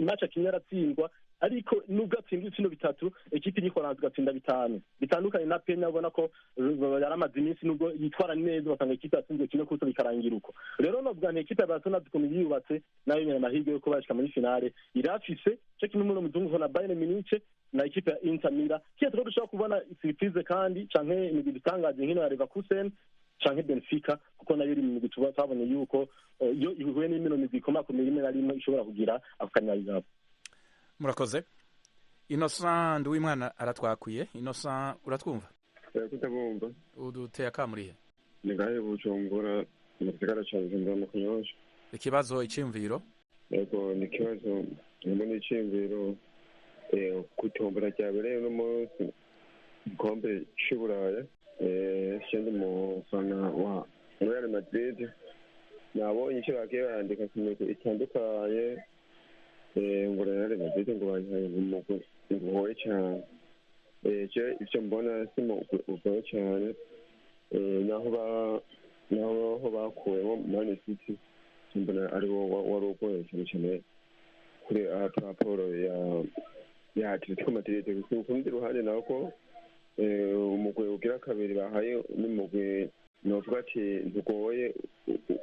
match akinye aratsindwa, ariko nubwo atsinda ibitsindo bitatu ekipi irihoranza igatsinda bitanu, bitandukanye na Penya ubona ko yaramaze iminsi nubwo yitwara neza ugasanga ekipi yatsinzwe kimwe kuko bikarangira uko. Rero novuga nti ekipe ya Barcelona ukuntu yiyubatse nayo nyene amahirwe yo kuba yashika muri finale irafise, co kimwe muri muzungu na Bayern Munich na ekipe ya Inter Milan. Kiya turiko dushobora kubona surprise kandi canke imigwi itangaje nkino ya Leverkusen canke Benfica, kuko nayo iri mu migwi twabonye yuko iyo ihuye n'imino migwi ikomakomeye rimwe na rimwe ishobora kugira ako kanyabigabo. Murakoze. Innocent Nduwimwana aratwakwiye. Innocent, uratwumva? Kutabumva. Uduteye akamurihe? Ni ngahe Bujumbura mu gisagara ca Bujumbura mu Kanyosha. Ikibazo, iciyumviro? Yego, ni ikibazo harimo n'iciyumviro kwitombora ryabereye uno munsi igikombe c'Iburaya. Ndi umufana wa Real Madrid, nabonye icyo bagiye barandika ku migwi itandukanye, ngo Real Madrid ngo bayihaye umugwi ugoye cyane. Ivyo mbona si umugwi ugoye cyane, naho bakuyemo Man City mbona ari wo wari ugoye cyane cyane kuri raporo ya Atletico Madrid. Ku rundi ruhande nako umugwi ugira kabiri bahaye n'umugwi novuga ati ntugoye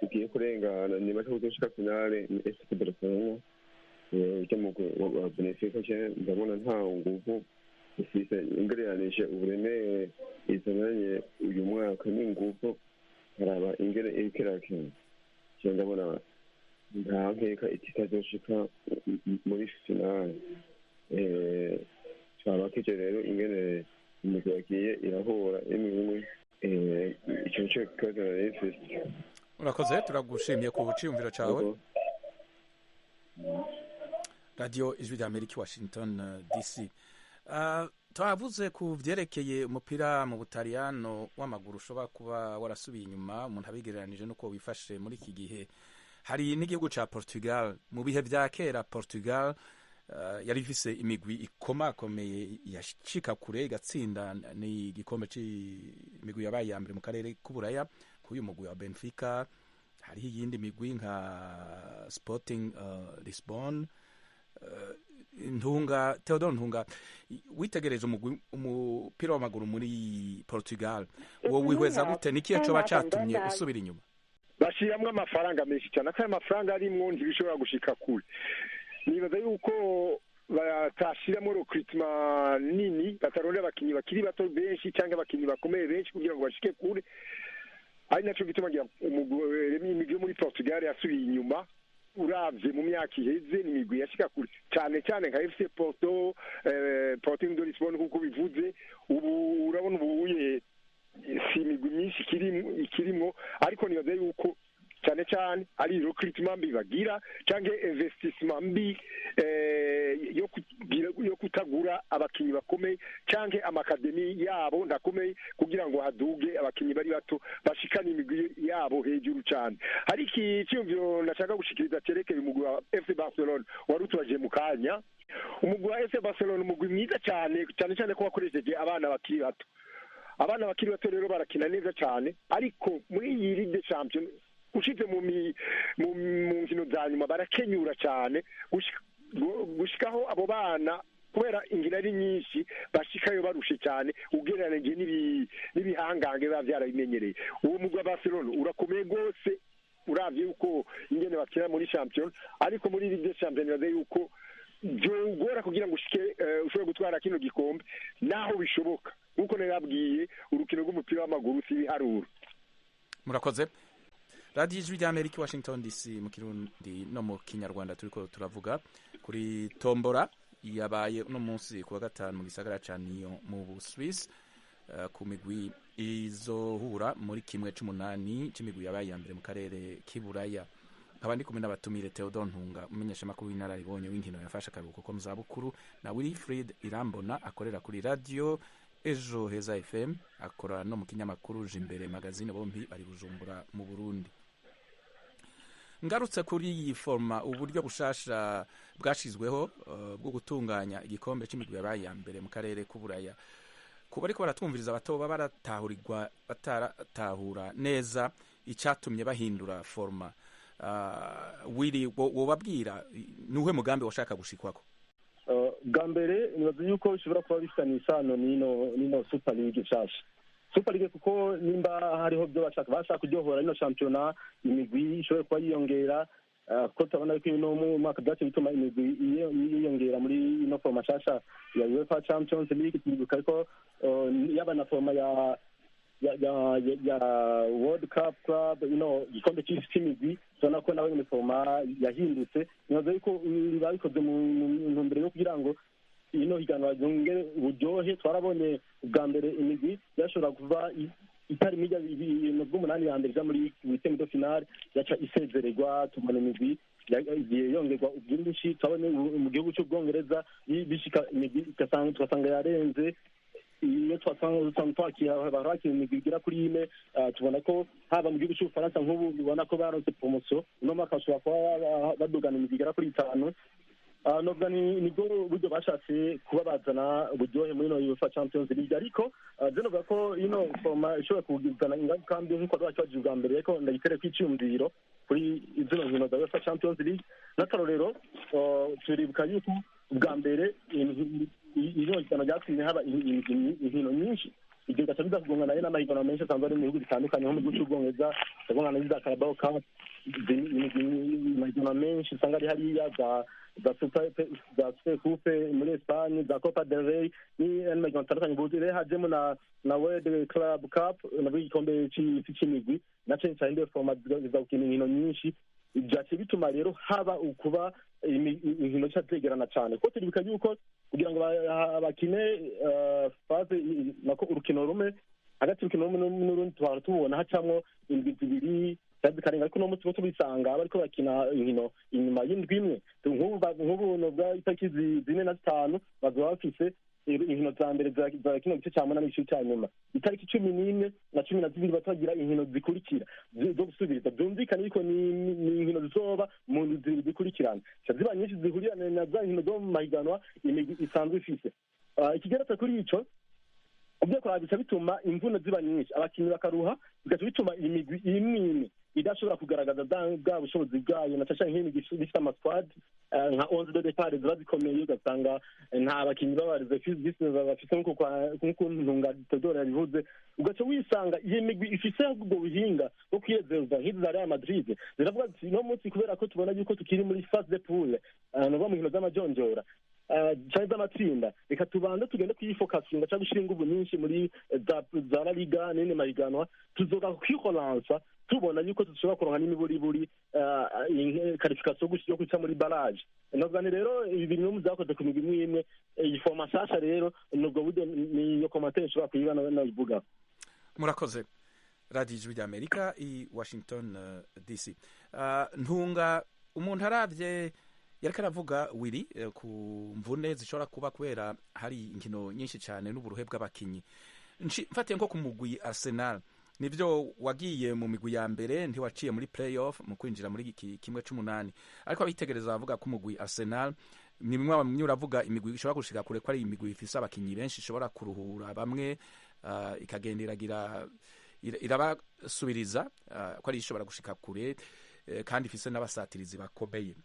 ugiye kurengana niba uzoshika finale ni FC Barcelona. Ujya mugwi wa Benfica ndabona nta nguvu ifise ingereranije uburemere izananye uyu mwaka n'inguvu, haraba ingene iriko irakina, ndabona nta nkeka itazoshika muri finale. Twabakije rero ingene imigwi yagiye irahura imwe imwe, ico nico kibazo nari mfise. Urakoze, turagushimiye ku ciyumviro cawe. Radio Ijwi rya Amerika, Washington DC. Twavuze ku vyerekeye umupira mu Butaliyano w'amaguru ushobora kuba warasubiye inyuma umuntu abigereranije n'uko wifashe muri iki gihe. Hari n'igihugu ca Portugal. Mu bihe vya kera Portugal yari ifise imigwi ikomakomeye yashika kure igatsinda ni igikombe c'imigwi yabaye iya mbere mu karere k'Uburaya k'uyu mugwi wa Benfica. Hariho iyindi migwi nka Sporting Lisbon. Ntunga Theodore Ntunga, witegereje umupira w'amaguru muri Portugal, wowe wihweza gute? Nikiye coba catumye usubira inyuma? Bashiramwo amafaranga menshi cyane, atari amafaranga arimwo ntibishobora gushika kure. Nibaza yuko batashiramo recruitment nini, batarondera abakinyi bakiri bato benshi cyangwa abakinyi bakomeye benshi kugira ngo bashike kure, ari naco gituma imigwi yo muri Portugal yasubiye inyuma. Uravye mu myaka iheze ni imigwi yashika kure cyane cyane nka FC Porto, Sporting de Lisbonne kuko bivuze. Ubu urabona ubuye si imigwi myinshi ikirimwo, ariko nibaza yuko cyane cyane ari recruitment mbi bagira canke investissement mbi yo kutagura abakinyi bakomeye canke amakademi yabo ndakomeye kugira ngo haduge abakinyi bari bato bashikane imigwi yabo hejuru cyane. Hari ikiyumviro nashaka gushikiriza cerekeye umugwi wa FC Barcelona wari utubaje mu kanya. Umugwi wa FC Barcelona umugwi mwiza cyane cyane cyane ko wakoresheje abana bakiri bato. Abana bakiri bato rero barakina neza cyane, ariko muri iyi Ligue des Champions ushize mu nkino za nyuma barakenyura cyane, gushikaho abo bana kubera inkino ari nyinshi bashikayo barushe cyane ugereranije n'ibihangange biba byarabimenyereye. Uwo mugwi wa Barcelona urakomeye rwose, uravye yuko ingene bakina muri champion, ariko muri Ligue des Champions nibaza yuko byogora kugira ngo ushike ushobore gutwara kino gikombe, naho bishoboka nkuko narabwiye urukino rw'umupira w'amaguru si ibiharuro. Murakoze. Radiyo Ijwi rya Amerika, Washington DC, mu Kirundi no mu Kinyarwanda. Turiko turavuga kuri tombora yabaye uno munsi ku wa gatanu mu gisagara ca Nyon mu Buswisi, ku migwi izohura muri 1/8 c'imigwi yabaye iya mbere mu karere k'iburaya. Nkaba ndi kumwe n'abatumire: Theodore Ntunga, umumenyeshamakuru w'inararibonye w'inkino yafashe akaruhuko ko mu zabukuru, na Wilfried Irambona akorera kuri radio Ejo Heza FM, akora no mu kinyamakuru Jimbere Magazine. Bombi bari Bujumbura mu Burundi. Ngarutse kuri iyi forma, uburyo bushasha bwashizweho bwo gutunganya igikombe c'imigwi yabaye iya mbere mu karere k'uburaya, kuba ariko baratwumviriza batoba baratahurirwa bataratahura neza icyatumye bahindura forma, Willy, wobabwira nuhe mugambi washaka gushikwako? Bwa mbere nibaza yuko bishobora kuba bifitanye isano n'ino Super League nshasha, Super League, kuko nimba hariho byo bashaka kuryohora ino shampiyona, imigwi ishobora kuba yiyongera, kuko turabona yuko ino mwaka byaciye bituma imigwi yiyongera muri ino forma nshasha ya UEFA Champions League. Turibuka ariko yaba na forma ya World Cup Club, ino gikombe cy'isi cy'imigwi, tubona ko nawe uniforma yahindutse. Nibaza yuko babikoze mu ntumbero yo kugira ngo ino higanwa ryongere uburyohe. Twarabonye ubwa mbere imigwi yashobora kuva itari mijya ibintu bw'umunani ya mbere ija muri huitième de finale yaca isezererwa. Tubona imigwi igiye yongerwa ubwinshi, turabona mu gihugu cy'Ubwongereza bishika imigwi tugasanga yarenze iyo twasanga twakira bakira imigwi igera kuri ine. Tubona ko haba mu gihugu cy'Ubufaransa nk'ubu ubona ko baronse promotion uno mwaka, bashobora kuba badugana imigwi igera kuri itanu. Novuga nibwo buryo bashatse kuba bazana uburyohe muri ino UEFA Champions League, ariko je novuga ko ino forma ishobora kuzana ingaruka mbi nk'uko twakibajije ubwa mbere, ariko ndagitere kw'iciyumviro kuri zino nkino za UEFA Champions League. N'akarorero, turibuka yuko ubwa mbere ino higanwa ryatumye haba inkino nyinshi, ibyo bigaca biza kugongana rero n'amahiganwa menshi asanzwe ari mu bihugu bitandukanye, nko mu gihugu cy'Ubwongereza tugongana n'iza Carabao Cup, amahiganwa menshi usanga ari hariya, za Super Coupe muri Espagne, za Copa del Rey n'amahiganwa atandukanye. Ubu rero hajemo na World Club Cup, nabwo igikombe c'isi c'imigwi naco cahinduye forma, ziza gukina inkino nyinshi. Byaciye bituma rero haba ukuba inkino zica zegerana cyane, kuko turibuka yuko kugira ngo bakine phase nako urukino rumwe, hagati y'urukino rumwe n'urundi tuhora tubona hacamwo indwi 2 cyangwa zikarenga, ariko uno munsi bo tubisanga bariko bakina inkino inyuma y'indwi imwe. Nk'ubu nubwo itariki 4 na 5 bazoba bafise inkino za mbere za kino gice cya munani n'igice cya nyuma, itariki 11 na 12 batagira inkino zikurikira zo gusubiriza. Byumvikane yuko ni inkino zizoba mu ndwi zikurikirana, ziba nyinshi zihurirana na za nkino zo mu mahiganwa imigwi isanzwe ifise. Ikigeretse kuri ico, ubyo kuraba bica bituma imvune ziba nyinshi, abakinnyi bakaruha, bigaca bituma imigwi imwe imwe idashobora kugaragaza bwa bushobozi bwayo, na cyane nk'imigwi ifite ama squad nka 11 de départ ziba zikomeye, ugasanga nta bakinnyi babarize bafise nk'uko Ntunga Theodore yabivuze, ugaca wisanga iyi migwi ifise ubwo buhinga bwo kwiyezereza nk'izi za Real Madrid ziravuga ziti no munsi kubera ko tubona yuko tukiri muri phase de poule, nuva mu nkino z'amajonjora canke z'amatsinda, reka tubanze tugende kuyifokasinga canke gushira inguvu nyinshi muri za La Liga n'indi mahiganwa, tuzoga kwihoransa tubona yuko dushobora kuronka n'imiburiburi qualification yo guca muri barrage. Novuga nti rero ibi bintu byakoze ku migwi imwe imwe. Iyi forma nshasha rero nubwo buryo niyo commentaire nshobora kuyiba nayivuga. Murakoze. Radiyo Ijwi ry'Amerika i Washington DC. Ntunga, umuntu aravye yariko aravuga Willy ku mvune zishobora kuba kubera hari inkino nyinshi cyane n'uburuhe bw'abakinyi, mfatiye nko ku mugwi Arsenal, nivyo wagiye mu migwi ya mbere, ntiwaciye muri playoff mu kwinjira muri 1/8, ariko abitegereza bavuga ko umugwi Arsenal ni bimwe bamwe uravuga imigwi ishobora gushika kure, ko ari imigwi ifise abakinyi benshi ishobora kuruhura bamwe. Ikagenda iragira irabasubiriza ko ari ishobora gushika kure, kandi ifise n'abasatirizi bakomeye.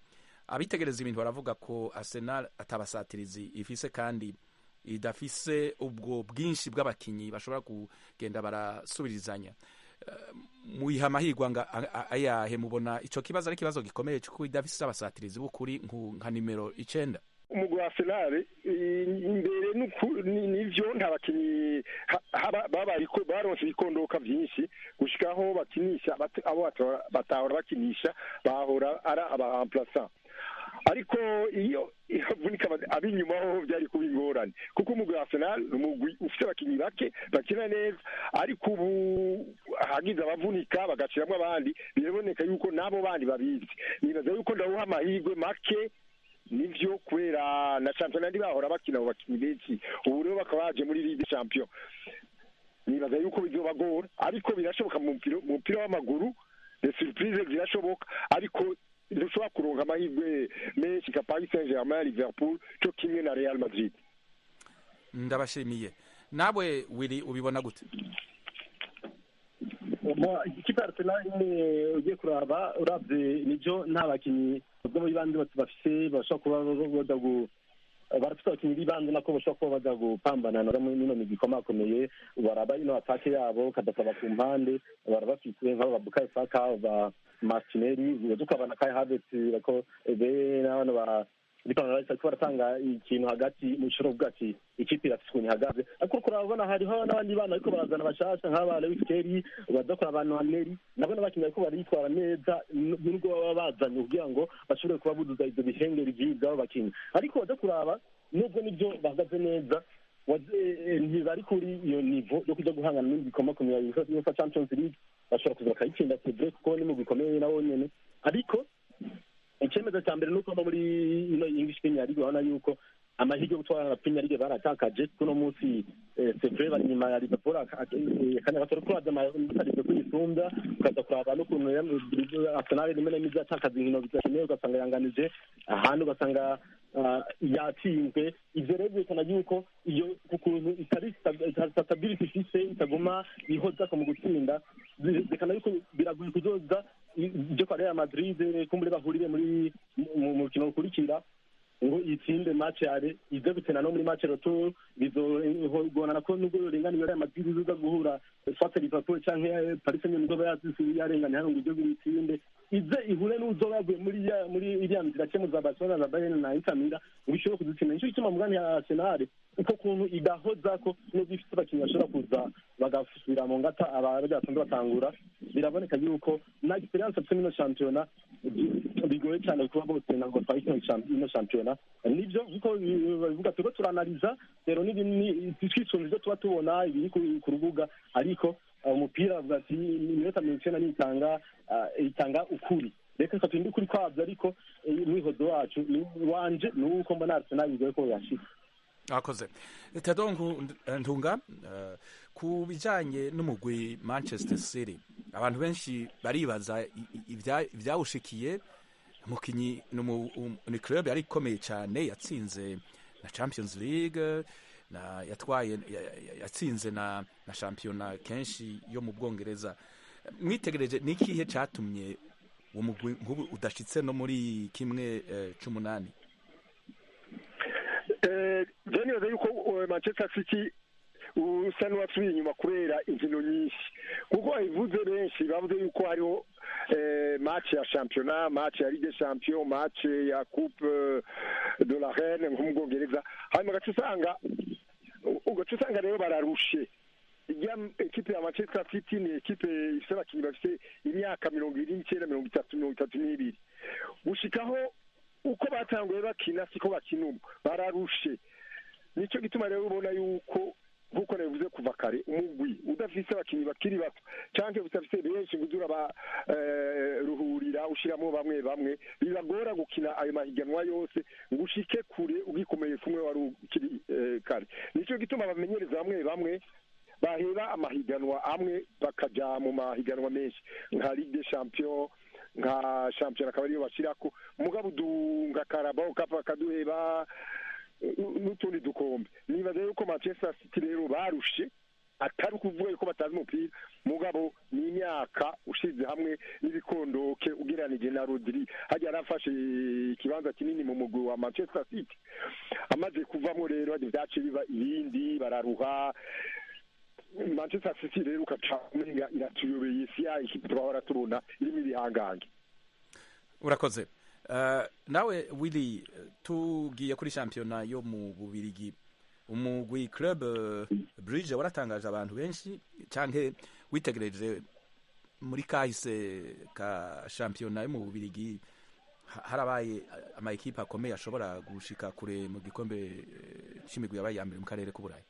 Abitegereza ibintu baravuga ko Arsenal atabasatirizi ifise, kandi idafise ubwo bwinshi bw'abakinyi bashobora kugenda barasubirizanya. Muyiha amahirwe ayahe? Mubona ico kibazo ari ikibazo gikomeye kuko idafise abasatirizi b'ukuri nka nimero 9? Umugwi wa Arsenal imbere nivyo, nta bakinyi babaye baronse ibikondoka vyinshi gushikaho bakinisha abo batahora bakinisha, bahora ari aba remplaçant. Ariko iyo ihavunika abinyuma ho byari kuba ingorane, kuko umugwi wa Arsenal ni umugwi ufite abakinyi bake bakina neza. Ariko ubu hagize abavunika bagashiramwo abandi, biraboneka yuko n'abo bandi babizi. Nibaza yuko ndawuha amahirwe make, nivyo, kubera na shampiyona ntibahora bakina abo bakinyi benshi, ubu rero bakaba baje muri Ligue des Champions. Nibaza yuko bizobagora, ariko birashoboka. Mu mupira w'amaguru les surprises zirashoboka, ariko ntushobora kuronka amahirwe menshi nka Paris Saint-Germain, Liverpool cyo kimwe na Real Madrid. Ndabashimiye. Nawe Willy, ubibona gute? Ikipe ya Arsenal, ugiye kuraba, uravye nivyo, nta bakinyi ubwo b'ibanze bafise bashobora kuba boda, barafite abakinyi b'ibanze nako bashobora kuba baza gupambana na mino migwi ikomakomeye. Baraba ino attaque yabo kadasaba ku mpande, barabafise nk'abo ba Bukayo Saka, ba Martinelli, ukabona Kai Havertz ko be n'abana ba bariko baratanga ikintu hagati mu shuro, kuvuga ati ikipe irafise ukuntu ihagaze. Ariko kurabona hariho n'abandi bana bariko barazana bashasha nk'aba Lewis Kelly, baza kuraba Nwaneri, nabo n'abakinyi bariko baritwara neza nubwo baba bazanye kugira ngo bashobore kuba buzuza ivyo bihengeri vy'abo bakinyi. Ariko baza kuraba, nubwo nibyo bahagaze neza, ntibari kuri iyo niveau yo kuja guhangana n'indi bikomakomeye ya UEFA Champions League. Bashobora kuza bakayitsinda, c'est vrai, kuko ni mu bikomeye nabo nyene. Ariko icyemezo cya mbere nuko no muri ino English Premier League urabona yuko amahirwe yo gutwara Premier League baratakaje. Kuno munsi, c'est vrai, bari inyuma ya Liverpool akanya gato, kuravya amanota Liverpool isumbya, ukaza kuraba n'ukuntu Arsenal rimwe na rimwe izatakaza inkino bidakenewe, ugasanga yanganije ahandi, ugasanga yatsinzwe. Ivyo rero byerekana yuko iyo ukuntu itari stability ifise, itaguma ihozako mu gutsinda, byerekana yuko biragoye kuzoza ibyo kwa Real Madrid kumbure bahurire muri mu mukino ukurikira ngo itsinde match yare ize gutena no muri match retour bizogorana, ko nubwo yorenganiye Real Madrid izoza guhura soit Liverpool canke Paris Saint-Germain, izoba yazisubiye yarenganye hano ngo ije gutinde ize ihure n'uzoba yaguye muri iriya nzira cye za Barcelona na Bayern na Inter Milan ngo ishobore kuzitsinda. Nico gituma mugani ya Arsenal uko kuntu idahozako, nubwo ifite abakinyi bashobora kuza bagasubira mu ngata abarya basanzwe batangura, biraboneka yuko na experience afite mino shampiyona bigoye cyane kuba botsinda ngo batware ino shampiyona. Nibyo, nkuko babivuga, turiko turanaliza rero twisunze ibyo tuba tubona ibiri ku rubuga. Ariko umupira avuga ati iminota 90 nitanga itanga ukuri, reka turinde ukuri kwabyo. Ariko umwihozo wacu wanje ni uko mbona Arsenal bigoye ko yashika. Akoze Tado Ntunga. Ku bijanye n'umugwi Manchester City, abantu benshi baribaza ivyawushikiye. Umukinyi ni club yari ikomeye cyane, yatsinze na Champions League, na yatwaye yatsinze na shampiyona kenshi yo mu Bwongereza. Mwitegereje, ni ikihe catumye uwo mugwi nk'ubu udashitse no muri kimwe c'umunani? Je nibaza yuko Manchester City usa n'uwasubiye inyuma kubera inkino nyinshi, kuko babivuze benshi, bavuze yuko hariho match ya championnat, match ya Ligue des Champions, match ya Coupe de la Reine nko mu Bwongereza, hanyuma ugaca usanga rero bararushe. Ijya ekipe ya Manchester City ni ekipe ifite abakinnyi bafite imyaka 29, 30, 32. Gushikaho uko batanguye bakina siko bakina ubu, bararushe. Nicyo gituma rero ubona yuko, nkuko nabivuze kuva kare, umugwi udafise abakinnyi bakiri bato canke udafise benshi ngo uze urabaruhurira, ushiramo bamwe bamwe, bibagora gukina ayo mahiganwa yose ngo ushike kure ugikomeye kumwe wari ukiri kare. Nicyo gituma bamenyereza bamwe bamwe baheba amahiganwa amwe bakaja mu mahiganwa menshi nka Ligue des Champions, nka shampiyona, akaba ariyo bashirako. Mugabo nka Carabao Cup bakaduheba n'utundi dukombe. Nibaza yuko Manchester City rero barushe. Atari ukuvuga yuko batazi umupira, mugabo ni imyaka ushize hamwe n'ibikondoke ugereranije na Rodri. Hajya yarafashe ikibanza kinini mu mugwi wa Manchester City, amaze kuvamo rero hajya vyaciye biba ibindi, bararuha. Manchester City rero ukaca umenga iratuyobeye, si ya ikipe twahora tubona irimo ibihangange. Urakoze. Nawe Willy, tugiye kuri shampiyona yo mu Bubirigi, umugwi Club Brugge waratangaje abantu benshi, canke witegereje muri kahise ka shampiyona yo mu Bubirigi, harabaye ama ekipe akomeye ashobora gushika kure mu gikombe c'imigwi yabaye iya mbere mu karere k'Uburayi.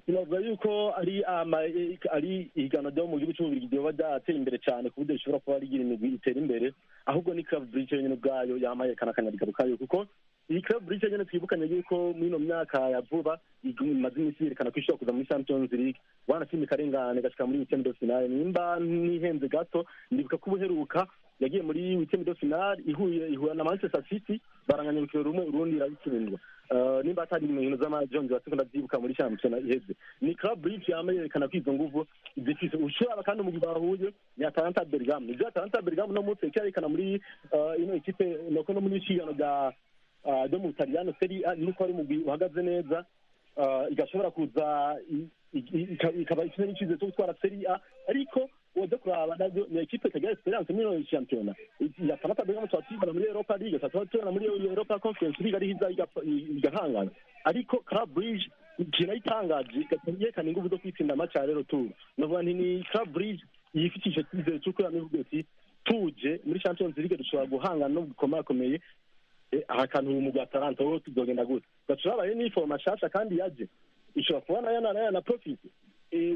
Sinavuga yuko ari ihiganwa ryo mu gihugu cy'Ububirigi ryoba ryateye imbere cyane ku buryo rishobora kuba rigira imigwi itera imbere, ahubwo ni Club Brugge yonyine ubwayo yama yerekana akanyabugabo kayo, kuko iyi Club Brugge nyine twibukanye yuko muri ino myaka ya vuba imaze iminsi yerekana ko ishobora kuza muri Champions League, wanatsinda ikarengane igashika muri huitième de finale. Nimba ntihenze gato, ndibuka ko ubuheruka yagiye muri huitième de finale ihuye ihura na Manchester City, baranganya urukino rumwe, urundi irabitsindwa. Nimba atari mu nkino z'amajonzi batiko ndavyibuka muri shampiyona iheze. Ni Club Brugge yama yerekana ko izo nguvu zifise. Ushobora kandi umugwi bahuye ni Atalanta Bergamo. Nivyo, Atalanta Bergamo no munsi yerekana muri ino ekipe noko no muri shigano rya ryo mu Butaliyano Serie A nuko ari umugwi uhagaze neza, igashobora kuza ikaba ifite n'icizere cyo gutwara Serie A, ariko waza kuraba navyo ni ekipe itagira experience muri ino shampiyona ya Atalanta Bergamo. Twatibona muri Europa League, twatibona muri Europa Conference League, ariho iza igahangana, ariko Club Brugge kirayitangaje yerekana inguvu zo kwitsinda match ya retour. Novuga nti ni Club Brugge yifitiye ico cyizere cy'uko yamivuga ati tuje muri Champions League dushobora guhangana no gukomakomeye aha kantu uyu mugwi wa Atalanta wowe tuzogenda gute. Gaca urabaye ni forma nshasha kandi yaje ishobora kuba nayo nayo na profit.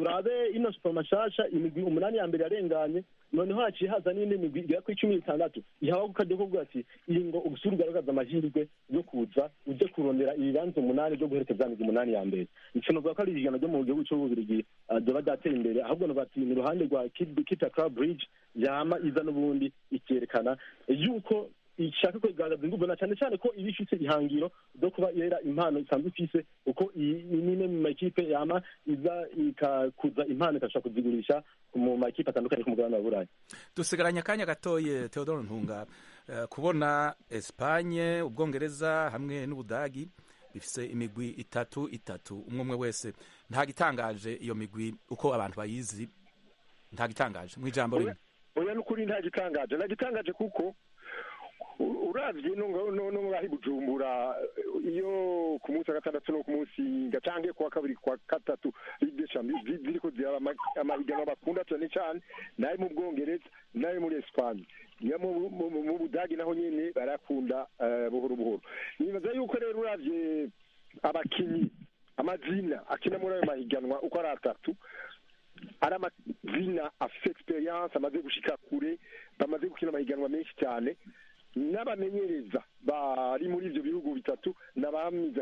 Urabe ino forma nshasha, imigwi umunani ya mbere yarenganye, noneho haciye haza n'indi migwi igera kuri 16 ihawe kukajya kuvuga ati iyi ngo ubusura ugaragaza amahirwe yo kuza uje kurondera ibibanza umunani byo guherekeza imigwi umunani ya mbere. Ico novuga ko ari ihiganwa ryo mu gihugu c'Ububirigi ryoba ryateye imbere, ahubwo novuga ati ni uruhande rwa kita Club Brugge yama iza n'ubundi ikerekana yuko ishaka kugaragaza inguvu, na cyane cyane ko iba ifite ihangiro ryo kuba yera impano isanzwe ifise, uko iyi ni imwe mu makipe yama iza ikakuza impano ikashobora kuzigurisha mu makipe atandukanye ku mugabane wa Burayi. Dusigaranye akanya gatoye, Theodore Ntunga, kubona Espagne, Ubwongereza hamwe n'Ubudagi bifise imigwi itatu itatu umwe umwe wese, nta gitangaje iyo migwi uko abantu bayizi, nta gitangaje mu ijambo rimwe? Oya, n'ukuri nta gitangaje, nta gitangaje, kuko uravye no ngaho i Bujumbura, iyo ku munsi wa gatandatu no ku munsi canke kuwa kabiri, kuwa gatatu, Ligue des Champions ziriko ziraba, amahiganwa bakunda cane cane nayo mu Bwongereza nayo muri Espagne, niyo mu Budagi naho nyene barakunda buhoro buhoro. Nibaza yuko rero uravye abakinyi, amazina akina muri ayo mahiganwa uko ari atatu, ari amazina afise experience, amaze gushika kure, bamaze gukina amahiganwa menshi cyane, n'abamenyereza bari muri ivyo bihugu bitatu n'abamize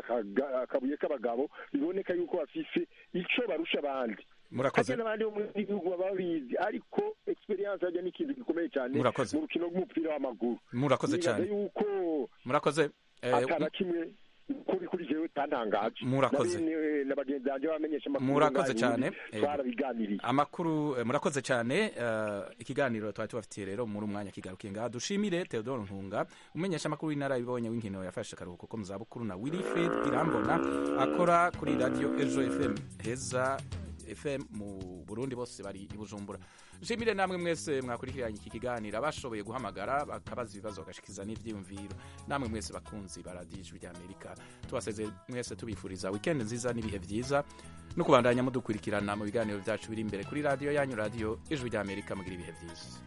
akabuye k'abagabo, biboneka yuko bafise ico barusha abandi. Murakoze. Harya n'abandi bo muri bihugu baba babizi, ariko experience harya ni ikintu gikomeye cyane Murakoze. mu rukino rw'umupira w'amaguru. Murakoze Nibaza cyane. yuko Murakoze. Atana kimwe kuri jewe tantangaje. Murakoze. Na bene na bagenzi banjye bamenyesha amakuru Murakoze ngaho cyane. i Burundi, twarabiganiriye. Amakuru, murakoze cyane. Ikiganiro twari tubafitiye rero muri umwanya kigarukiye ngaha. Dushimire Theodore Ntunga, umenyesha amakuru w'inararibonye w'inkino yafashe akaruhuko ko mu zabukuru, na Wilfred Irambona akora kuri radio Ejo FM, Heza FM mu Burundi, bose bari i Bujumbura. Nshimire namwe mwese mwakurikiranye iki kiganiro, abashoboye guhamagara bakabaza ibibazo bagashikiza n'ivyiyumviro, namwe mwese bakunzi ba radiyo Ijwi ry'Amerika. Tubasezeye mwese tubifuriza weekend nziza n'ibihe vyiza no kubandanya mudukurikirana mu biganiro byacu biri imbere kuri radiyo yanyu, radiyo Ijwi ry'Amerika. Mugira ibihe vyiza.